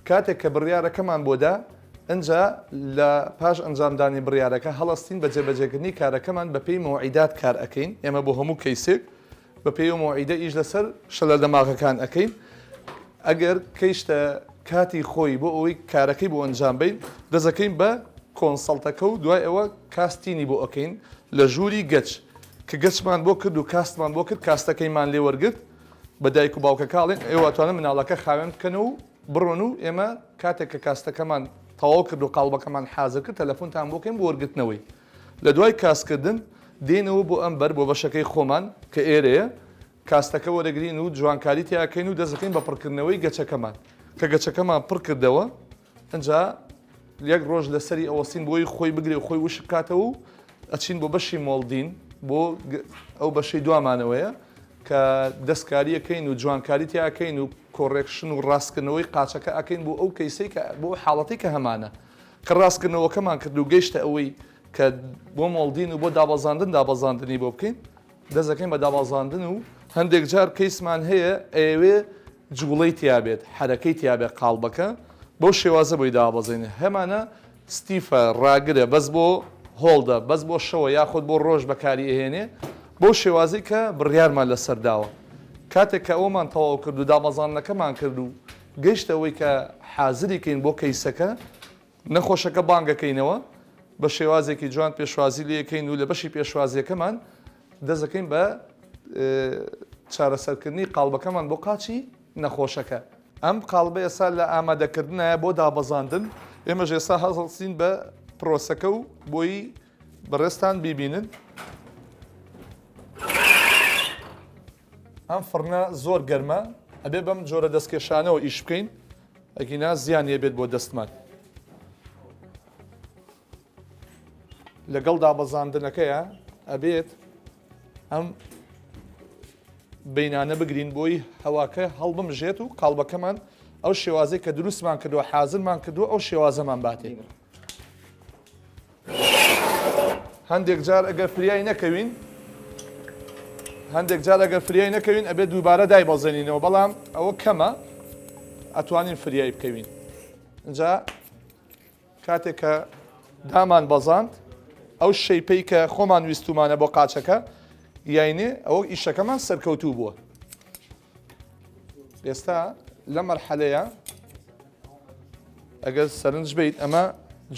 کاتێک کە بڕیارەکەمان بۆ دا ئنجا لە پاش ئەنجامدانی بڕیارەکە هەڵەستین بە جێبەجێکردنی کارەکەمان بەپێی مەوعیدات کار ئەکەین ئێمە بۆ هەموو کەیسێک بەپێی ئەو مەوعیدە ئیش لەسەر شەلە دەماغەکان ئەکەین ئەگەر کەیشتە کاتی خۆی بۆ ئەوەی کارەکەی بۆ ئەنجام بین دەزەکەین بە consult ەکە و دوای ئەوە casting ی بۆ ئەکەین لە ژووری گەچ کە گەچمان بۆ کرد و cast مان بۆ کرد cast ەکەیمان لێ وەرگرت بە دایک و باوکەکە ئەڵێن ئێوە ئەتوانن مناڵەکە خاوێن بکەن و بڕۆن و ئێمە کاتێک کە cast ەکەمان تەواو کرد و قاڵبەکەمان حازر کرد تەلەفۆنتان بۆ کەین بۆ وەرگرتنەوەی لە دوای cast کردن دێینەوە بۆ ئەم بەر بۆ بەشەکەی خۆمان کە ئێرەیە cast ەکە وەرەگرین و جوانکاری تیاکەین و دەستەکەین بە پڕکردنەوەی گەچەکەمان کە گەچەکەمان پڕ کردەوە ئەجا یەک ڕۆژ لەسەری ئەوەستین بۆی خۆی بگرێ و خۆی وشک بکاتەوە و ئەچین بۆ بەشی molding بۆ ئەو بەشەی دوامانەوەیە کە دەستکاریەکەین و جوانکاری تیاکەین و correction و ڕاستکردنەوەی قاچەکە ئەکەین بۆ ئەو کەیسەی کە بۆ حاڵەتی کە هەمانە کە ڕاستکردنەوەکەمان کرد و گەیشتە ئەوەی کە بۆ molding و بۆ دابەزاندن دابەزاندنی بۆ بکەین دەست دەکەین بە دابەزاندن و هەندێک جار کەیسمان هەیە ئەیەوێ جوڵەی تیابێت حەرەکەی تیابێت قاڵبەکە بەو شێوازە بۆی دابەزێنێ هەمانە stiff ە ڕاگرە بەس بۆ hold ە بەس بۆ شەوە یاخود بۆ ڕۆژ بەکاری ئەهێنێ بەو شێوازەی کە بڕیارمان لەسەر داوە کاتێک کە ئەوەمان تەواو کرد و دابەزاندنەکەمان کرد و گەیشتە ئەوەی کە حازری کەین بۆ کەیسەکە نەخۆشەکە بانگەکەینەوە بە شێوازێکی جوان پێشوازی لێکەین و لە بەشی پێشوازیەکەمان دەستەکەین بە چارەسەرکردنی قاڵبەکەمان بۆ قاچی نەخۆشەکە. ئەم قاڵبە ئێستا لە ئامادەکردنایە بۆ دابەزاندن، ئێمەش ئێستا هەڵسین بە پرۆسەکە و بۆی بەڕێزتان بیبینن. ئەم فڕنە زۆر گەرمە ئەبێ بەم جۆرە دەستکێشانەوە ئیش بکەین ئەگینا زیان یەبێت بۆ دەستمان. لەگەڵ دابەزاندنەکەیە ئەبێت ئەم بینانە بگرین بۆی هەواکە هەڵبمژێت و قاڵبەکەمان ئەو شێوازەی کە دروستمان کردووە حازرمان کردووە ئەو شێوازەمان باتێ. هەندێک جار ئەگەر فریای نەکەوین هەندێک جار ئەگەر فریای نەکەوین ئەبێت دووبارە دایبەزێنینەوە بەڵام ئەوە کەمە ئەتوانین فریای بکەوین اینجا کاتێک کە دامان بەزاند ئەو shape ەی کە خۆمان ویستومانە بۆ قاچەکە یاینێ ئەوە ئیشەکەمان سەرکەوتوو بووە ئێستا لە مەرحەلەیە ئەگەر سەرنج بیت ئەمە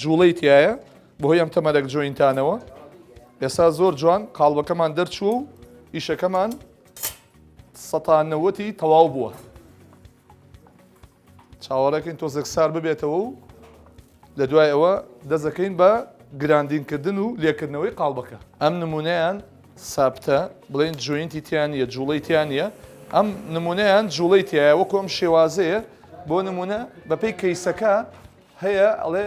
جوڵەی تایە بەهۆی ئەم تەمەرەک joint انەوە ئێستا زۆر جوان قاڵبەکەمان دەرچووە و ئیشەکەمان سەتا نەوەتی تەواو بووە چاوەڕێکەین تۆزێک سار ببێتەوە و لە دوای ئەوە دەزەکەین بە grinding کردن و لێکردنەوەی قاڵبەکە. ئەم نمونەیان سابتە بڵێن joint ی تیا نییە جوڵەی تیا نییە ئەم نمونەیان جوڵەی تایە وەکو ئەم شێوازەیە بۆ نمونە بەپێی case ەکە هەیە ئەڵێ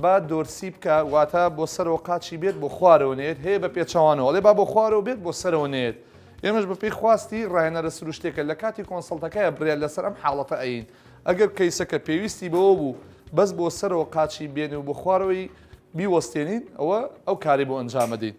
با دۆرسی بکە واتە بۆ سەرەوە قاچی بێت بۆ خوارەوە نێت هەیە بە پێچەوانەوە ئەڵێ با بۆ خوارەوە بێت بۆ سەرەوە نێت ئێمەش بەپێی خواستی ڕاهێنەرە سروشتێکە لە کاتی consult ەکەیە بڕیار لەسەر ئەم حاڵەتە ئەین ئەگەر case ەکە پێویستی بەوە بوو بەس بۆ سەرەوە قاچی بێنێ و بۆ خوارەوەی بیوەستێنین ئەوە ئەو کارەی بۆ ئەنجامەدەین.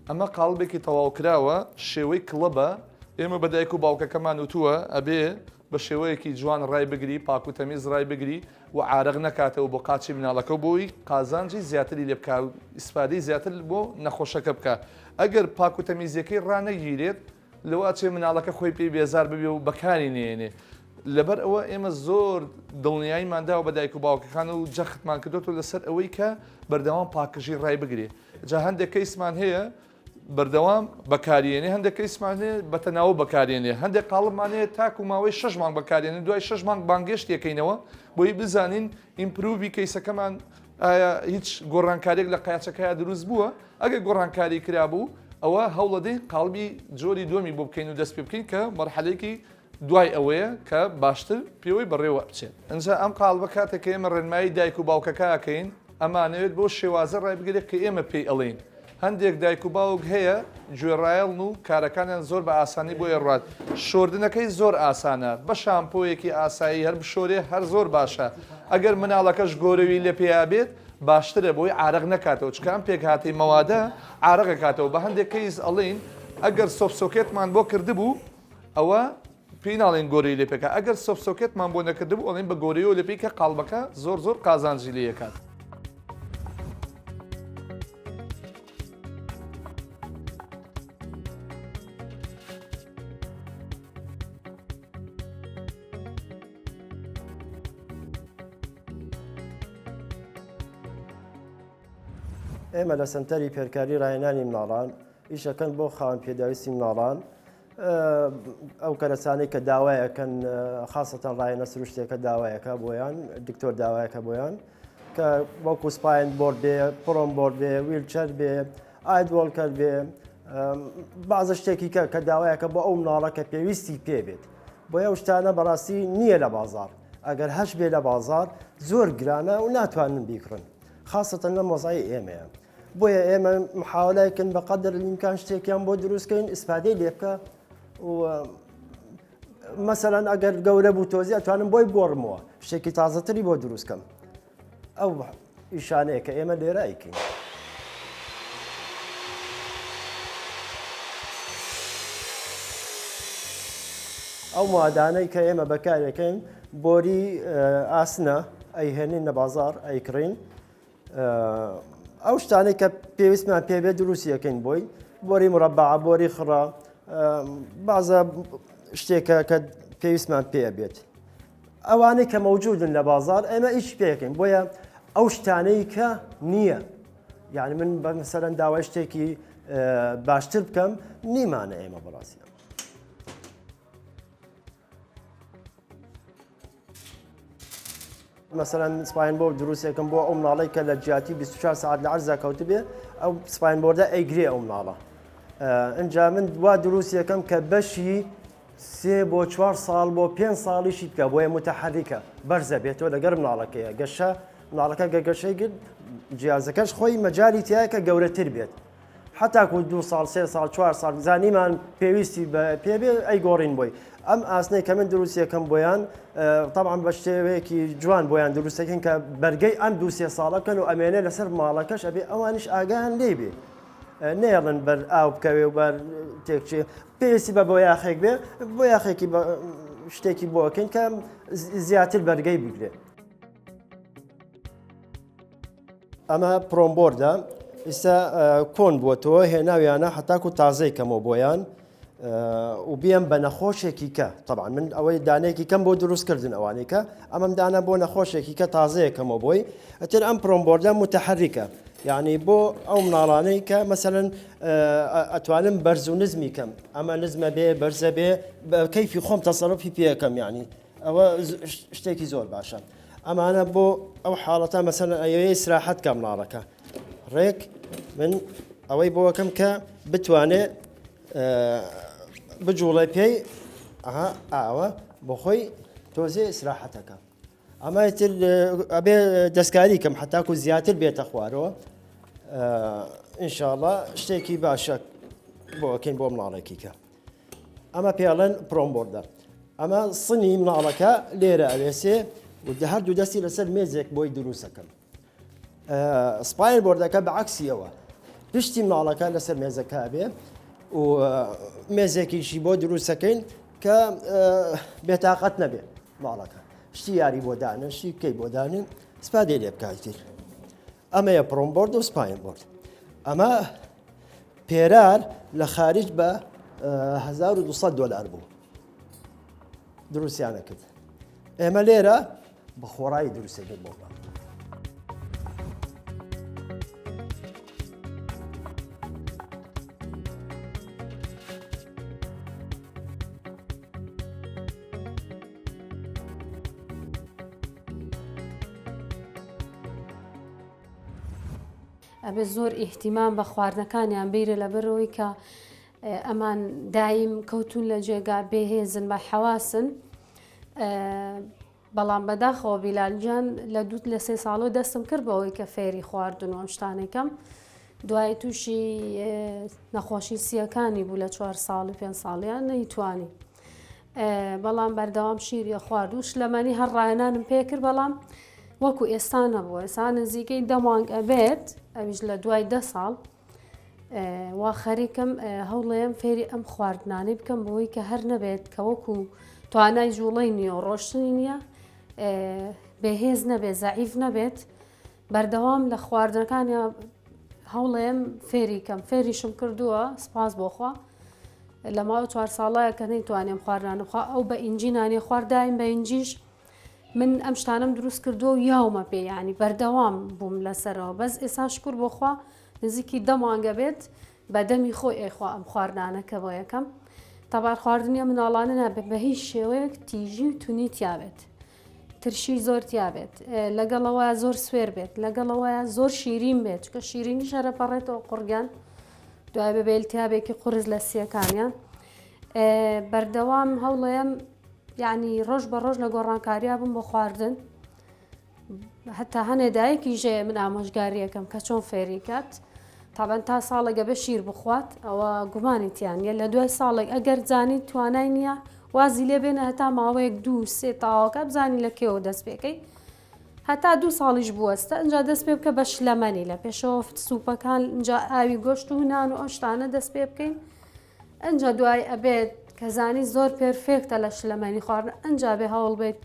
ئەمە قاڵبێکی تەواوکراوە شێوەی کڵەبە، ئێمە بە دایک و باوکەکەمان وتووە ئەبێ بە شێوەیەکی جوان ڕای بگری، پاک و تەمیز ڕای بگری و عارەق نەکاتەوە بۆ قاچی مناڵەکە و بۆی قازانجی زیاتری لێ بکا و ئیسفادەی زیاتر بۆ نەخۆشەکە بکا. ئەگەر پاک و تەمیزیەکەی ڕانەگیرێت لەوە ئەچێ مناڵەکە خۆی پێی بێزار ببێ و بەکاری نەیەنێ. لەبەر ئەوە ئێمە زۆر دڵنیاییمان داوە بە دایک و باوکەکان و جەختمان کردۆتەوە لەسەر ئەوەی کە بەردەوام پاکژی ڕای بگرێ. جا هەندێک case مان هەیە بەردەوام بەکاریێنێ هەندێک case مان هەیە بەتەناوە بەکارێنێ هەندێک قاڵبمان هەیە تاکو ماوەی شەش مانگ بەکارێنێ دوای شەش مانگ بانگێشت یەکەینەوە بۆی بزانین improve ی case ەکەمان ئایا هیچ گۆڕانکاریێک لە قاچەکەیا دروست بووە ئەگەر گۆڕانکاری کرابوو ئەوە هەوڵەدەین قاڵبی جۆری دووەمی بۆ بکەین و دەست پێ بکەین کە مەرحەلەیەکی دوای ئەوەیە کە باشتر پێوەی بەڕێوە بچێت. ئینجا ئەم قاڵبە کاتێک کە ئێمە ڕێنمایی دایک و باوکەکە ئەکەین ئەمانەوێت بەو شێوازە ڕایبگرێت کە ئێمە پێی ئەڵێین. هەندێک دایک و باوک هەیە گوێڕایەڵن و کارەکانیان زۆر بە ئاسانی بۆ ئەڕوات. شۆردنەکەی زۆر ئاسانە. بە شامپۆیەکی ئاسایی هەر بشۆرێ هەر زۆر باشە. ئەگەر مناڵەکەش گۆرەوی لە پێیا بێت باشترە بۆی عارەق نەکاتەوە چونکە ئەم پێکهاتەی مەوادە عارەق ئەکاتەوە. بە هەندێک case ئەڵێین ئەگەر soft socket مان بۆ کردبوو ئەوە پێی ناڵێن گۆرەی لێ پێکا ئەگەر soft socket مان بۆ نەکردبوو ئەڵێن بە گۆرەیەوە لێ پێی کە قاڵبەکە زۆر زۆر قازانجی لێ ئەکات. ئێمە لە سەنتەری فێرکاری ڕاهێنانی مناڵان ئیشەکەن بۆ خاوەن پێداویستی مناڵان ئەو کەرەسانەی کە داوایەکەن خاصەتەن ڕایەنە سروشتێکە داوایەکە بۆیان دکتۆر داوایەکە بۆیان کە وەکو spine board بێ prone board بێ wheelchair بێ ئاید walker بێ بازە شتێکی کە کە داوایەکە بۆ ئەو مناڵە کە پێویستی پێ بێت بۆ ئەو شتانە بەڕاستی نییە لە بازار ئەگەر هەش بێ لە بازار زۆر گرانە و ناتوانن بیکڕن خاصەتەن لە مۆزای ئێمەیە بۆیە ئێمە محاولایکن بە قەدر الامکان شتێکیان بۆ دروستکەین ئیسفادەی لێ بکە و مەسەلەن ئەگەر گەورە بوو تۆزی ئەتوانم بۆی بگۆڕمەوە شتێکی تازەتری بۆ دروستکەم ئەو ئیشانەیە کە ئێمە لێرە ئەیکەین. ئەو موادانەی کە ئێمە بەکارێکەین بۆری ئاسنە ئەیهێنین لە بازار ئەیکڕین ئەو شتانەی کە پێویستمان پێ بێت دروستی ئەکەین بۆی بۆری مرەبع بۆری خڕە بازە شتێکە کە پێویستمان پێ بێت ئەوانەی کە مەوجودن لە بازار ئێمە ئیش پێەکەین بۆیە ئەو شتانەی کە نییە یعنی من بە مەسەرەن داوای شتێکی باشتر بکەم نیمانە ئێمە بەڕاستیان مەسەلەن spine board دروستێکم بۆ ئەو مناڵەی کە لە جیاتی 24 ساعت لە عەرزا کەوتبێ ئەو spine board ە ئەیگرێ ئەو مناڵە ئینجا من وا دروستێکم کە بەشی سێ بۆ چوار ساڵ بۆ پێنج ساڵیشی بکە بۆیە متحریکە بەرزە بێتەوە لەگەر مناڵەکەیە گەشە مناڵەکە گە گەشەی گرت جیازەکەش خۆی مەجای تایە کە گەورەتر بێت حتاکو دو ساڵ سێ ساڵ چوار ساڵ زانیمان پێویستی بە پێ بێ ئەی گۆڕین بۆی ئەم ئاسنەی کە من دروستیەکەم بۆیان طبعا بە شێوەیەکی جوان بۆیان دروستەکەین کە بەرگەی ئەم دو سێ ساڵە بکەن و ئەمێنێ لەسەر ماڵەکەش ئەبێ ئەوانیش ئاگایان لێ بێ نەیەڵن بەر ئاو بکەوێ و بەر تێکچێ پێویستی بە بۆیاخێک بێ بۆیاخێکی شتێکی بۆکەین کە زیاتر بەرگەی بگرێت. ئەمە prone board ە ئیستا کۆن بووەتەوە هێناویانە هەتاکو تازەی کەمەوە بۆیان و بیم بە نەخۆشێکی کە طبعا من ئەوەی دانێکی کەم بۆ دروستکردن ئەوانەی کە ئەمەم دانا بۆ نەخۆشێکی کە تازەیەکەمەوە بۆی ئەتر ئەم prone board ە متحریکە یعنی بۆ ئەو مناڵانەی کە مەسەلەن ئەتوانم بەرز و نزمی کەم ئەمە نزمە بێ بەرزە بێ بە کەیفی خۆم تەسەرفی پێەکەم یعنی ئەوە شتێکی زۆر باشە ئەمانە بۆ ئەو حاڵەتە مەسەلەن ئەیەوێ ئیسراحەت کە مناڵەکە ڕێک من ئەوەی بۆەکەم کە بتوانێ بجوڵێ پێی ئەها ئاوە بۆ خۆی تۆزێ ئیسراحەتەکە ئەمە تر ئەبێ دەستکاری کەم حتاکو زیاتر بێتە خوارەوە ئینشاءڵە شتێکی باشە بۆکەین بۆ مناڵێکی کە ئەمە پێڵێن prone board ە ئەمە سنی مناڵەکە لێرە ئەوێسێ و هەردوو دەستی لەسەر مێزێک بۆی دروستەکەم spine board ەکە بە عەکسیەوە پشتی مناڵەکە لەسەر مێزەکە بێ و مێزێکیشی بۆ دروستەکەین کە بێتاقەت نەبێ ماڵەکە شتی یاری بۆ دانن شتی کەی بۆ دانن سپادەی لێ بکاتیر ئەمەیە prone board و spine board ئەمە پێرار لە خارج بە 1200 دلار بوو دروستیانە کرد ئێمە لێرە بە خۆڕایی دروستەکەین بۆ ئەبێ زۆر ئیهتیمام بە خواردنەکانیان بیرە لەبەرەوەی کە ئەمان دایم کەوتون لە جێگا بێهێزن بە حەواسن بەڵام بەداخەوە بیلال گیان لە دوو لە سێ ساڵەوە دەستم کرد بەوەی کە فێری خواردن و ئەم شتانەکەم دوای تووشی نەخۆشی سیەکانی بوو لە چوار ساڵ و پێ ساڵیان نەیتوانی بەڵام بەردەوام شیری خوارد و شلەمەنی هەر ڕایەنانم پێکرد بەڵام وەکو ئێستا نەبووە ئێستا نزیکەی دە مانگ ئەبێت ئەویش لە دوای دە ساڵ وا خەریکم هەوڵێم فێری ئەم خواردنانەی بکەم بۆی کە هەر نەبێت کە وەکو توانای جوڵەی نییە و ڕۆشتنی نییە بێهێز نەبێت زەعیف نەبێت بەردەوام لە خواردنەکانیا هەوڵێم فێری کەم فێریشم کردووە سپاس بۆخوا لە ماوە چوار ساڵایە کە نەیتوانیم خواردنان بخوا ئەو بە ئینجی نانی خوارد دایم بە ئینجیش من ئەم شتانەم دروست کردووە و یاومە پێ یانی بەردەوام بووم لەسەرەوە بەس ئێسا شکر بۆخوا نزیکی دە مانگە بێت بە دەمی خۆی ئەیخوا ئەم خواردنانە کە بۆ یەکەم تەبار خواردنیە مناڵانە نابێت بە هیچ شێوەیەک تیژی و تونی تیابێت ترشی زۆر تیابێت لەگەڵەوە زۆر سوێر بێت لەگەڵەوە زۆر شیرین بێت چکە شیرینی شەرە پەڕێتەوە قڕگیان دوای بە بێلتیابێکی قورس لە سیەکانیان بەردەوام هەوڵەیەم یعنی ڕۆژ بە ڕۆژ لە گۆڕانکاریا بم بۆ خواردن هەتا هەنێ دایکی ژەیە من ئامۆژگاریەکەم کە چۆن فێری کات تابەن تا ساڵێک گەبێ شیر بخوات ئەوە گومانی تیان نیە لە دوای ساڵێک ئەگەر زانی توانای نییە وازی لێ بێنە هەتا ماوەیەک دوو سێ تاواکە بزانی لە کێوە دەست پێکەی هەتا دوو ساڵیش بوەستە ئەجا دەست پێ بکە بە شلەمەنی لە پێشەوە سوپەکان اینجا ئاوی گۆشت و نان و ئەو شتانە دەست پێ بکەین ئەجا دوای ئەبێت کە زانی زۆر perfect ە لە شلەمەنی خواردن ئەجا بێ هەوڵ بێت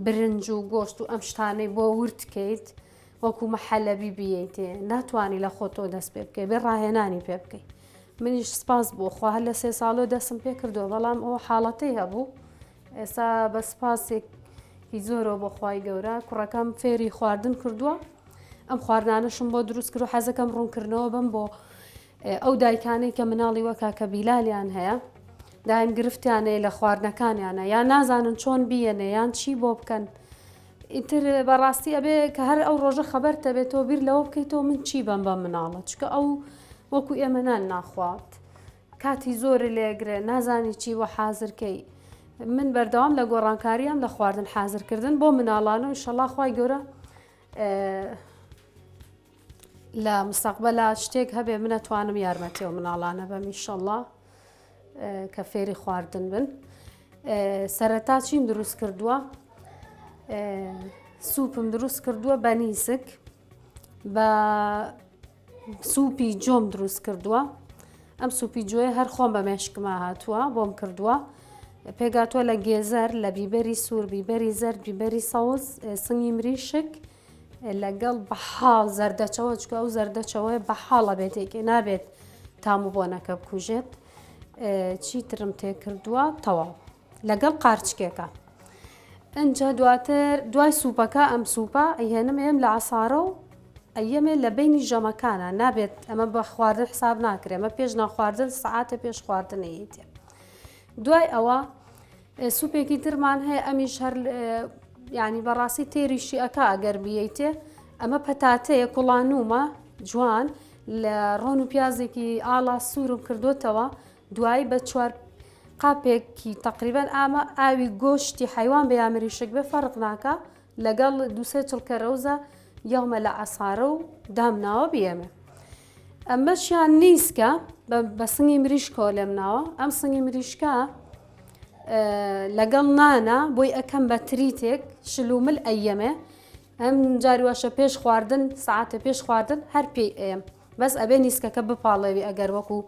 برنج و گۆشت و ئەم شتانەی بۆ ورد کەیت وەکو مەحەلەبی بیەیتێ ناتوانی لە خۆتەوە دەست پێ بکەی بێ ڕاهێنانی پێ بکەی منیش سپاس بۆ خوا هەر لە سێ ساڵەوە دەستم پێ کردووە بەڵام ئەو حاڵەتەی هەبوو ئێستا بە سپاسێکی زۆرەوە بۆ خوای گەورە کوڕەکەم فێری خواردن کردووە ئەم خواردنانەشم بۆ دروست کرد و حەزەکەم ڕوونکردنەوە بم بۆ ئەو دایکانەی کە مناڵی وەک کاکە بیلالیان هەیە دایم گرفتیان هەیە لە خواردنەکانیانە یان نازانن چۆن بیەنێ یان چی بۆ بکەن ئیتر بەڕاستی ئەبێ کە هەر ئەو ڕۆژە خەبەرتە بێت تۆ بیر لەوە بکەیتەوە من چی بەم بەم مناڵە چکە ئەو وەکو ئێمە نان ناخوات. کاتی زۆری لێگرێ نازانی چی بۆ حازرکەی من بەردەوام لە گۆڕانکاریام لە خواردن حازرکردن بۆ مناڵان و ئیشەڵا خوای گەورە لە مستەقبەلا شتێک هەبێ من ئەتوانم یارمەتی ئەو مناڵانە بەم ئیشەڵا کە فێری خواردن بن سەرەتا چیم دروست کردووە سوپم دروست کردووە بە نیسک بە سوپی جۆم دروست کردووە ئەم سوپی جۆیە هەر خۆم بە مێشکما هاتووە بۆم کردووە پێگاتوە لە گێزەر لە بیبەری سوور بیبەری زەرد بیبەری سەوز سنگی مریشک لەگەڵ بەحاڵ زەردەچەوە چکە ئەو زەردەچەوەی بەحاڵە بێتێکی نابێت تام و بۆنەکە بکوژێت چیترم تێ کردووە تەواو لەگەڵ قارچکێکە ئەجا دواتر دوای سوپەکە ئەم سوپە ئەیهێنم ئێم لە عسارە و ئەیەمێ لە بینی ژەمەکانە نابێت ئەمە بە خواردن حساب ناکرێ ئەمە پێش ناخواردن سعاتە پێش خواردنەیەتێ دوای ئەوە سوپێکی ترمان هەیە ئەمیش هەر یعنی بەڕاستی تێریشی ئەکا ئەگەر بیەیتێ ئەمە پەتاتەیە کوڵانومە جوان لە ڕۆن و پیازێکی ئاڵا سوورم کردوتەوە دوایی بە چوار قاپێکی تقریبان ئامە ئاوی گۆشتی حیوان بە یامریشک بێ فەرق ناکە لەگەڵ دوسێ چڵکە رەوزە یەڵمە لە عەسارە و دامناوە بیەمێ ئەمەشیان نیسکە بە سنگی مریشکەوە لێم ناوە ئەم سنگی مریشکە لەگەڵ نانە بۆی ئەکەم بە تریتێک شلومل ئەیەمێ ئەم جاری واشە پێش خواردن سعاتە پێش خواردن هەر پێی ئەیەم بەس ئەبێ نیسکەکە بپاڵێوی ئەگەر وەکو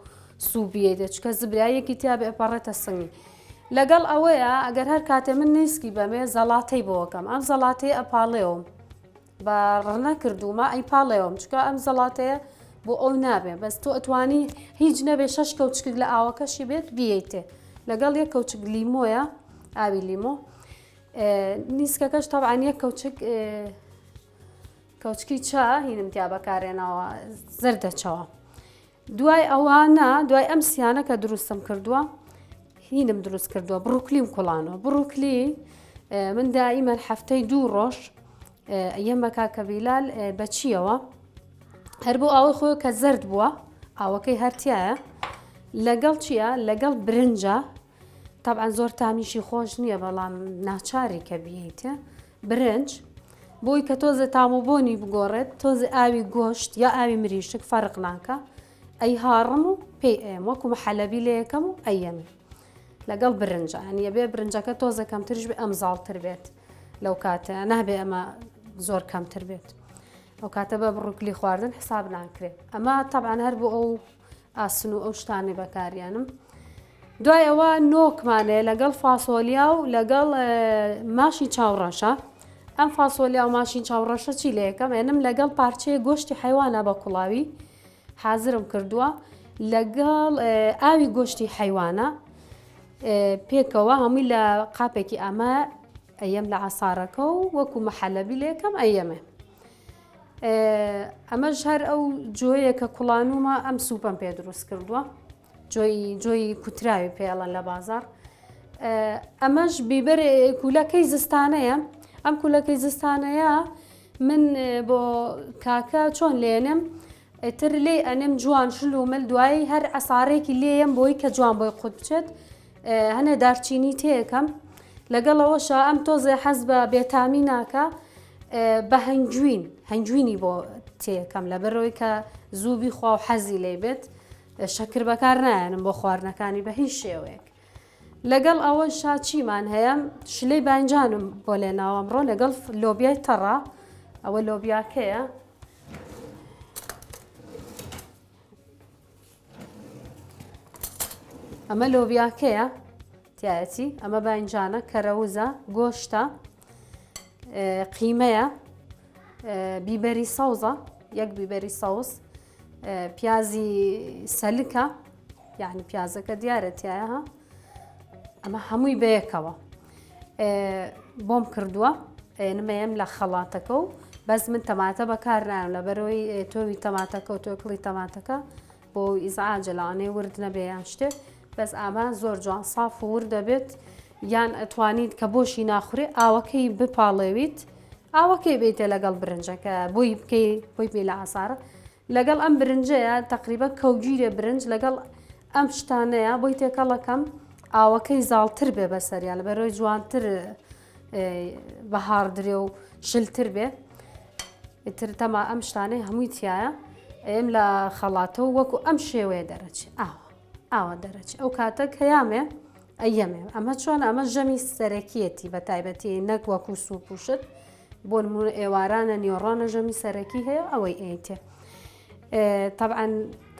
سوو بیەیتێ چونکە زبراییەکی تیا بێ ئەپەڕێتە سنگی لەگەڵ ئەوەیە ئەگەر هەر کاتێ من نیسکی بەمێ زەڵاتەی بۆکەم ئەم زەڵاتەیە ئەپاڵێوم بە ڕنە کردوومە ئەی پاڵێوم چکە ئەم زەڵاتەیە بۆ ئەو نابێ بەس تۆ ئەتوانی هیچ نەبێ شەش کەوچکێک لە ئاوەکەشی بێت بیەیتێ لەگەڵ یەک کەوچک لیمۆیە ئاوی لیمۆ نیسکەکەش تەبعەن یەک کەوچک کەوچکی چا هینم تیا بەکارێناوە زەردەچەوە دوای ئەوانە دوای ئەم سیانە کە دروستم کردووە هینم دروست کردووە بڕوکلیم کوڵانەوە بڕوکلی من دائیمەن هەفتەی دوو ڕۆژ یەمە کاکە بیلال بەچیەوە هەر بۆ ئاوەی خۆی کە زرد بووە ئاوەکەی هەرتایە لەگەڵ چییە لەگەڵ برنجە تەبعەن زۆر تامیشی خۆش نییە بەڵام ناچاری کە بیەیتێ برنج بۆی کە تۆزێ تام و بۆنی بگۆڕێت تۆزێ ئاوی گۆشت یا ئاوی مریشک فەرق ناکە ئەی هاڕم و پێی ئەیەم وەکو محەلەبی لێ یەکەم و ئەیەمی لەگەڵ برنجە ئەنیە بێ برنجەکە تۆزە کەمتریش بێ ئەم زاڵتر بێت لەو کاتە نابێ ئەمە زۆر کەمتر بێت ئەو کاتە بە بڕوکلی خواردن حساب ناکرێت ئەمە تەبعەن هەر بۆ ئەو ئاسن و ئەو شتانەی بەکاریانم دوای ئەوە نۆکمانەیە لەگەڵ فاسۆلیا و لەگەڵ ماشی چاوڕەشە ئەم فاسۆلیا و ماشین چاوڕەشە چی لە یەکەم ئێنم لەگەڵ پارچەیە گۆشتی حیوانە بە کوڵاوی حازرم کردووە لەگەڵ ئاوی گۆشتی حیوانە پێکەوە هەمووی لە قاپێکی ئەمە ئەیەم لە عسارەکە و وەکو مەحەلەبی لەکەم ئەیەمێ ئەمەش هەر ئەو جۆیە کە کوڵانومە ئەم سوپەم پێ دروست کردووە جۆی جۆی کوتراوی پێڵەن لە بازار ئەمەش بیبەر کولەکەی زستانەیە ئەم کولەکەی زستانەیە من بۆ کاکە چۆن لێنم ئیتر لێی ئەنێم جوان شل و مل دوایی هەر عەسارێکی لێیەم بۆی کە جوان بۆی قوت بچێت هەنێ دارچینی تێکەم لەگەڵ ئەوەشا ئەم تۆزێ حەز بە بێتامی ناکە بە هەنگوین هەنگوینی بۆ تێکەم لەبەرەوەی کە زوو بیخوا و حەزی لێ بێت شەکر بەکار نایەنم بۆ خواردنەکانی بە هیچ شێوەیەک لەگەڵ ئەوەشا چیمان هەیە شلەی باینجانم بۆ لێناوە ئەمڕۆ لەگەڵ لۆبیای تەڕە ئەوە لۆبیاکەیە ئەمە لۆبیاکەیە تایەتی ئەمە باینجانە کەرەوزە گۆشتە قیمەیە بیبەری سەوزە یەک بیبەری سەوز پیازی سەلکە یعنی پیازەکە دیارە تایە ها ئەمە هەمووی بەیەکەوە بۆم کردووە نمەیەم لە خەڵاتەکە و بەس من تەماتە بەکار نایم لە بەرەوەی تۆوی تەماتەکە و تۆکڵی تەماتەکە بۆ ئیزعاجە لەوانەیە ورد نەبێ یان شتێ بەس ئاما زۆر جوان ساف و ورد دەبێت یان ئەتوانیت کە بۆشی ناخورێ ئاوەکەی بپاڵێویت ئاوەکەی بیتە لەگەڵ برنجەکە بۆی بکەی بۆی پێ لە ئاسارە لەگەڵ ئەم برنجەیە تقریبا کەوگیرە برنج لەگەڵ. ئەم شتانەیە بۆی تێکەڵەکەم ئاوەکەی زاڵتر بێ بەسەریا لەبەرەوەی جوانتر بەهاڕدرێ و شلتر بێ ئیتر تەما ئەم شتانەی هەمووی تایە ئێم لە خەڵاتەوە وەکو ئەم شێوەیە دەرەچێ ئاوە ئاوا دەرەچێ ئەو کاتە کەیامێ ئەیەمێ ئەمە چۆن ئەمە ژەمی سەرەکیەتی بە تایبەتی نەک وەکو سوپ و شت بۆ نمونە ئێوارانە نیۆڕانە ژەمی سەرەکی هەیە ئەوەی ئەیتێ تەبعەن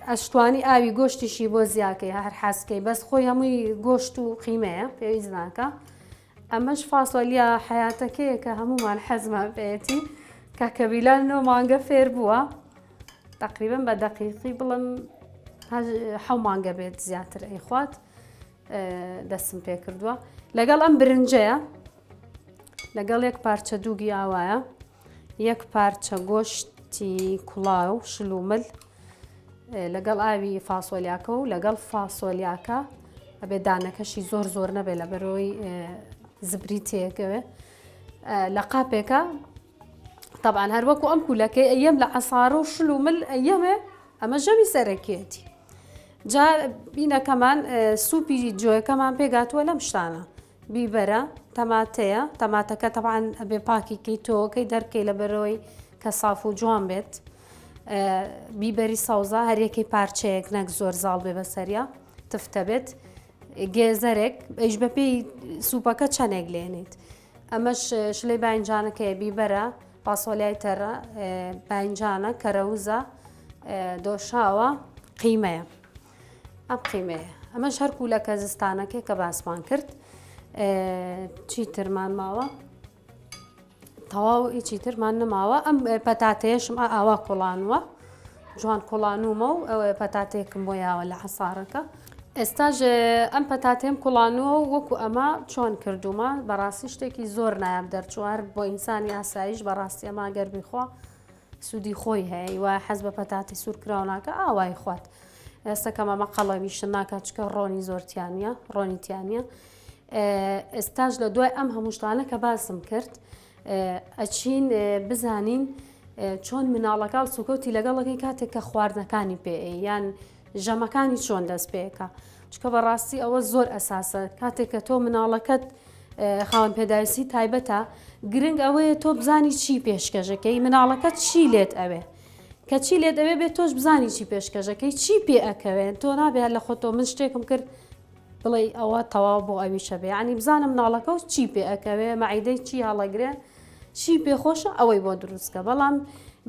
ئەشتوانی ئاوی گۆشتیشی بۆ زیاکەی هەر حەسکەی بەس خۆی هەمووی گۆشت و قیمەیە پێویست ناکە ئەمەش فاسۆلیا حیاتەکەیە کە هەمومان حەزمان پێیەتی کاکە بیلال نۆ مانگە فێر بووە تقریبا بە دەقیقی بڵم حەو مانگە بێت زیاتر ئەیخوات دەستم پێ کردووە لەگەڵ ئەم برنجەیە لەگەڵ یەک پارچە دووگی ئاوایە یەک پارچە گۆشتی کوڵاو شل و مل لەگەڵ ئاوی فاسۆلیاکە و لەگەڵ فاسۆلیاکە ئەبێ دانەکەشی زۆر زۆر نەبێ لە بەرەوەی زبری تێکەوێ لە قاپێکە طبعا هەر وەکو ئەم کولەکەی ئەیەم لە عسارە و شل و مل ئەیەمێ ئەمە ژەمی سەرەکیەتی جا بینەکەمان سوپی جۆیەکەمان پێگاتووە لەم شتانە بیبەرە تەماتەیە تەماتەکە تەبعەن ئەبێ پاکی کەی تۆوەکەی دەرکەی لەبەرەوەی کە ساف و جوان بێت بیبەری سەوزە هەریەکەی پارچەیەک نەک زۆر زاڵ بێ بەسەریا تفتە بێت گێزەرێک ئەیش بەپێی سوپەکە چەندێک لێنیت ئەمەش شلەی باینجانەکەیە بیبەرە پاسۆلیای تەرە باینجانە کەرەوزە دۆشاوە قیمەیە ئەم قیمەیە ئەمەش هەر کوولەکە زستانەکەی کە باسمان کرد چی ترمان ماوە تەواو هیچی ترمان نەماوە ئەم پەتاتەیەشم ئاوا کوڵانوە جوان کوڵانومە و ئەوە پەتاتێکم بۆ یاوە لە حەسارەکە ئێستاش ئەم پەتاتێم کوڵانووە و وەکو ئەمە چۆن کردومە بەڕاستی شتێکی زۆر نایاب دەرچوار بۆ ئینسانی ئاسایش بەڕاستی ئەمە گەر بیخوا سوودی خۆی هەیە وایە حەز بە پەتاتی سوور کراو ناکە ئاوای خوات ئێستا کە مامە قەڵەویشن ناکات چکە ڕۆنی زۆر تیانە ڕۆنی تیانە ئێستاش لە دوای ئەم هەموو شتانە کە باسم کرد ئەچین بزانین چۆن مناڵەکە سوکەوتی لەگەڵەکەی کاتێک کە خواردنەکانی پێ یان ژەمەکانی چۆن دەست پێکە چکە بەڕاستی ئەوە زۆر ئەساسە کاتێک کە تۆ مناڵەکەت خاوەن پێداویستی تایبەتە گرنگ ئەوەیە تۆ بزانی چی پێشکەشەکەی مناڵەکە چی لێت ئەوێ کە چی لێت ئەوێ بێت تۆش بزانی چی پێشکەشەکەی چی پێ ئەکەوێن تۆ نابێت لە خۆتۆ من شتێکم کرد بڵێ ئەوە تەواو بۆ ئەویشە بێ ینی بزانە مناڵەکە و چی پێ ئەکەوێ مەعیدەی چی هەڵەگرێ چی پێخۆشە ئەوەی بۆ دروستکە بەڵام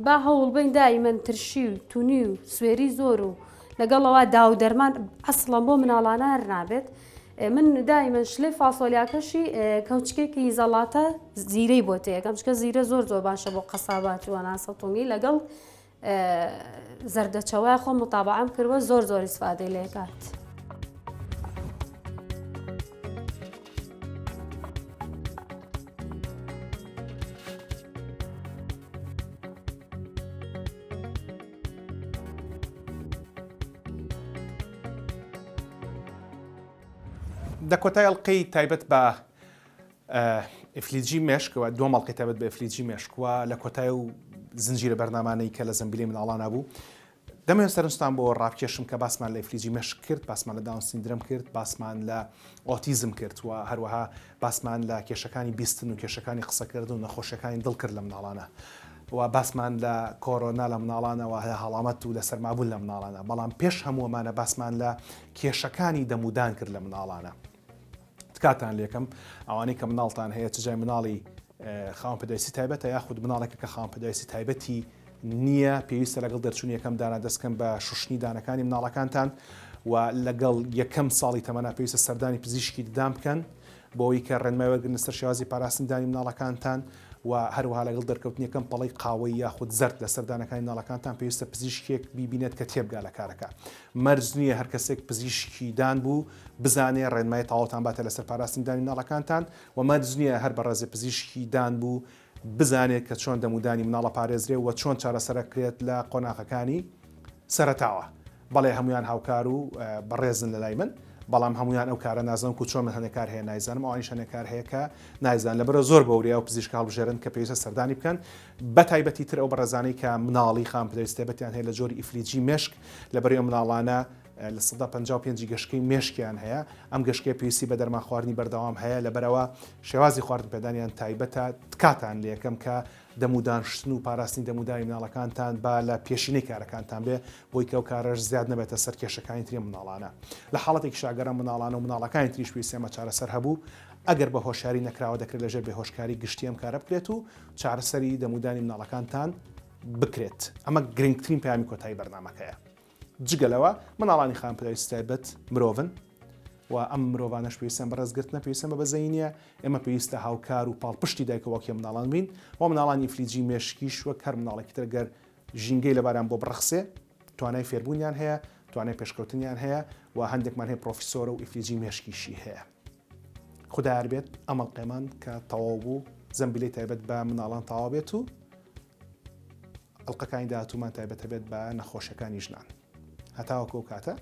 با هەوڵبین دائیمەن ترشی و تونی و سوێری زۆر و لەگەڵەوە داو دەرمان ئەسڵەن بۆ مناڵانە هەر نابێت من دایمەن شلەی فاسۆلیاکەشی کەوچکێکی زەڵاتە زیرەی بۆ تێەکەم چکە زیرە زۆر زۆر باشە بۆ قەسابات و ناسەتونگی لەگەڵ زەردەچەوە خۆم متابعەم کردوە زۆر زۆر ئیسفادەی لێکات. لە کۆتای ئەڵقەی تایبەت بە ئیفلیجی مێشک و دووەم ئەڵقەی تایبەت بە ئیفلیجی مێشک و لە کۆتای و زنجیرە بەرنامانەی کە لە زەمبیلی مناڵانە بوو دەمەوێت سەرنجتان بۆ ڕابکێشم کە باسمان لە ئیفلیجی مێشک کرد، باسمان لە داون سیندرەم کرد، باسمان لە ئۆتیزم کرد و هەروەها باسمان لە کێشەکانی بیستن و کێشەکانی قسەکردن و نەخۆشیەکانی دڵ کرد لە مناڵانە و باسمان لە کۆرۆنا لە مناڵانە و لە هەڵامەت و لە سەرمابوون لە مناڵانە بەڵام پێش هەموو ئەمانە باسمان لە کێشەکانی دەمودان کرد لە مناڵانە. تکاتان لێکەم ئەوانەی کە مناڵتان هەیە چ جای مناڵی خاوەن پێداویستی تایبەتە یاخود مناڵێکە کە خاوەن پێداویستی تایبەتی نییە پێویستە لەگەڵ دەرچوونی یەکەم دانە دەستکەن بە شوشتنی دانەکانی مناڵەکانتان و لەگەڵ یەکەم ساڵی تەمەنا پێویستە سەردانی پزیشکی ددان بکەن بۆ ئەوەی کە ڕێنمای وەرگرن لەسەر شێوازی پاراستنی دانی مناڵەکانتان و هەروەها لەگەڵ دەرکەوتنی یەکەم پەڵەی قاوەیی یاخود زەرد لەسەر دانەکانی مناڵەکانتان پێویستە پزیشکێک بیبینێت کە تێبگا لە کارەکە مەرج نییە هەر کەسێک پزیشکی دان بوو بزانێ ڕێنمای تەواوتان باتە لەسەر پاراستنی دانی مناڵەکانتان و مەرج نییە هەر بەڕێزێ پزیشکی دان بوو بزانێت کە چۆن دەم و دانی مناڵ ئەپارێزرێ و چۆن چارەسەرەکرێت لە قۆناغەکانی سەرەتاوە. بەڵێ هەموویان هاوکار و بەڕێزن لەلای من، بەڵام هەموویان ئەو کارە نازانن وەکو چۆن من هەنێ کار هەیە نایزانم ئەوانیش هەنێ کار هەیە کە نایزانن لەبەرئەوە زۆر بەوریا ئەو پزیشکە هەڵبژێرن کە پێویستە سەردانی بکەن بەتایبەتی تر ئەو بەڕێزانەی کە مناڵی خاوەن پێداویستی تایبەتیان هەیە لە جۆری ئیفلیجی مێشک لەبەرئەوەی ئەو مناڵانە. 55% ی گەشکەی مێشکیان هەیە، ئەم گەشکەیە پێویستی بە دەرمان خواردنی بەردەوام هەیە، لەبەرئەوە شێوازی خواردن پێدانیان تایبەتە، تکاتان لێکەم کە دەمودان شتن و پاراستنی دەموداوی مناڵەکانتان با لە پێشینەی کارەکانتان بێ بۆی کە ئەو کارەش زیاد نەبێتە سەر کێشەکانی تری مناڵانە. لە حاڵەتێکیشا گەر ئەم مناڵانە و مناڵەکانی تریش پێویستیان بە چارەسەر هەبوو، ئەگەر بە هۆشیاری نەکراوە دەکرێت لەژێر بێهۆشکاری گشتی ئەم کارە بکرێت و چارەسەری دەمودانی مناڵەکانتان بکرێت. ئەمە گرنگترین پەیامی کۆتایی بەرنامەکەیە. جگە لەوە مناڵانی خاوەن پێداویستی تایبەت مرۆڤن و ئەم مرۆڤانەش پێویستیان بە ڕێزگرتنە، پێویستیان بە بەزەیی نییە. ئێمە پێویستە هاوکار و پاڵپشتی دایک و باوکی ئەم مناڵان بین و مناڵانی ئیفلیجی مێشکیش وەک هەر مناڵێکی تر گەر ژینگەی لەباریان بۆ بڕەخسێ توانای فێربوونیان هەیە، توانای پێشکەوتنیان هەیە و هەندێکمان هەیە پرۆفیسۆرە و ئیفلیجی مێشکیشی هەیە. خودا یار بێت ئەم ئەڵقەیەمان کە تەواو بوو زەمبیلەی تایبەت بە مناڵان تەواو بێت و ئەڵقەکانی داهاتوومان تایبەتە بێت بە نەخۆشیەکانی ژنان. هەتاوەکو ئەو کاتە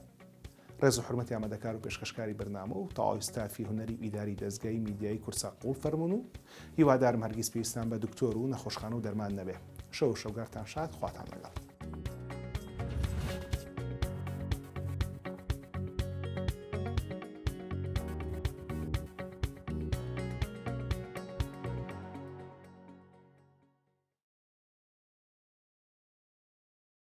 ڕێز و حورمەتی ئامادەکار و پێشکەشکاری بەرنامە و تەواوی ستافی هونەری و ئیداری دەزگای میدیایی کوردسات قبوڵ فەرموون و هیوادارم هەرگیز پێویستان بە دکتۆر و نەخۆشخانە و دەرمان نەبێ. شەو و شەوگارتان شاد، خواتان لەگەڵ.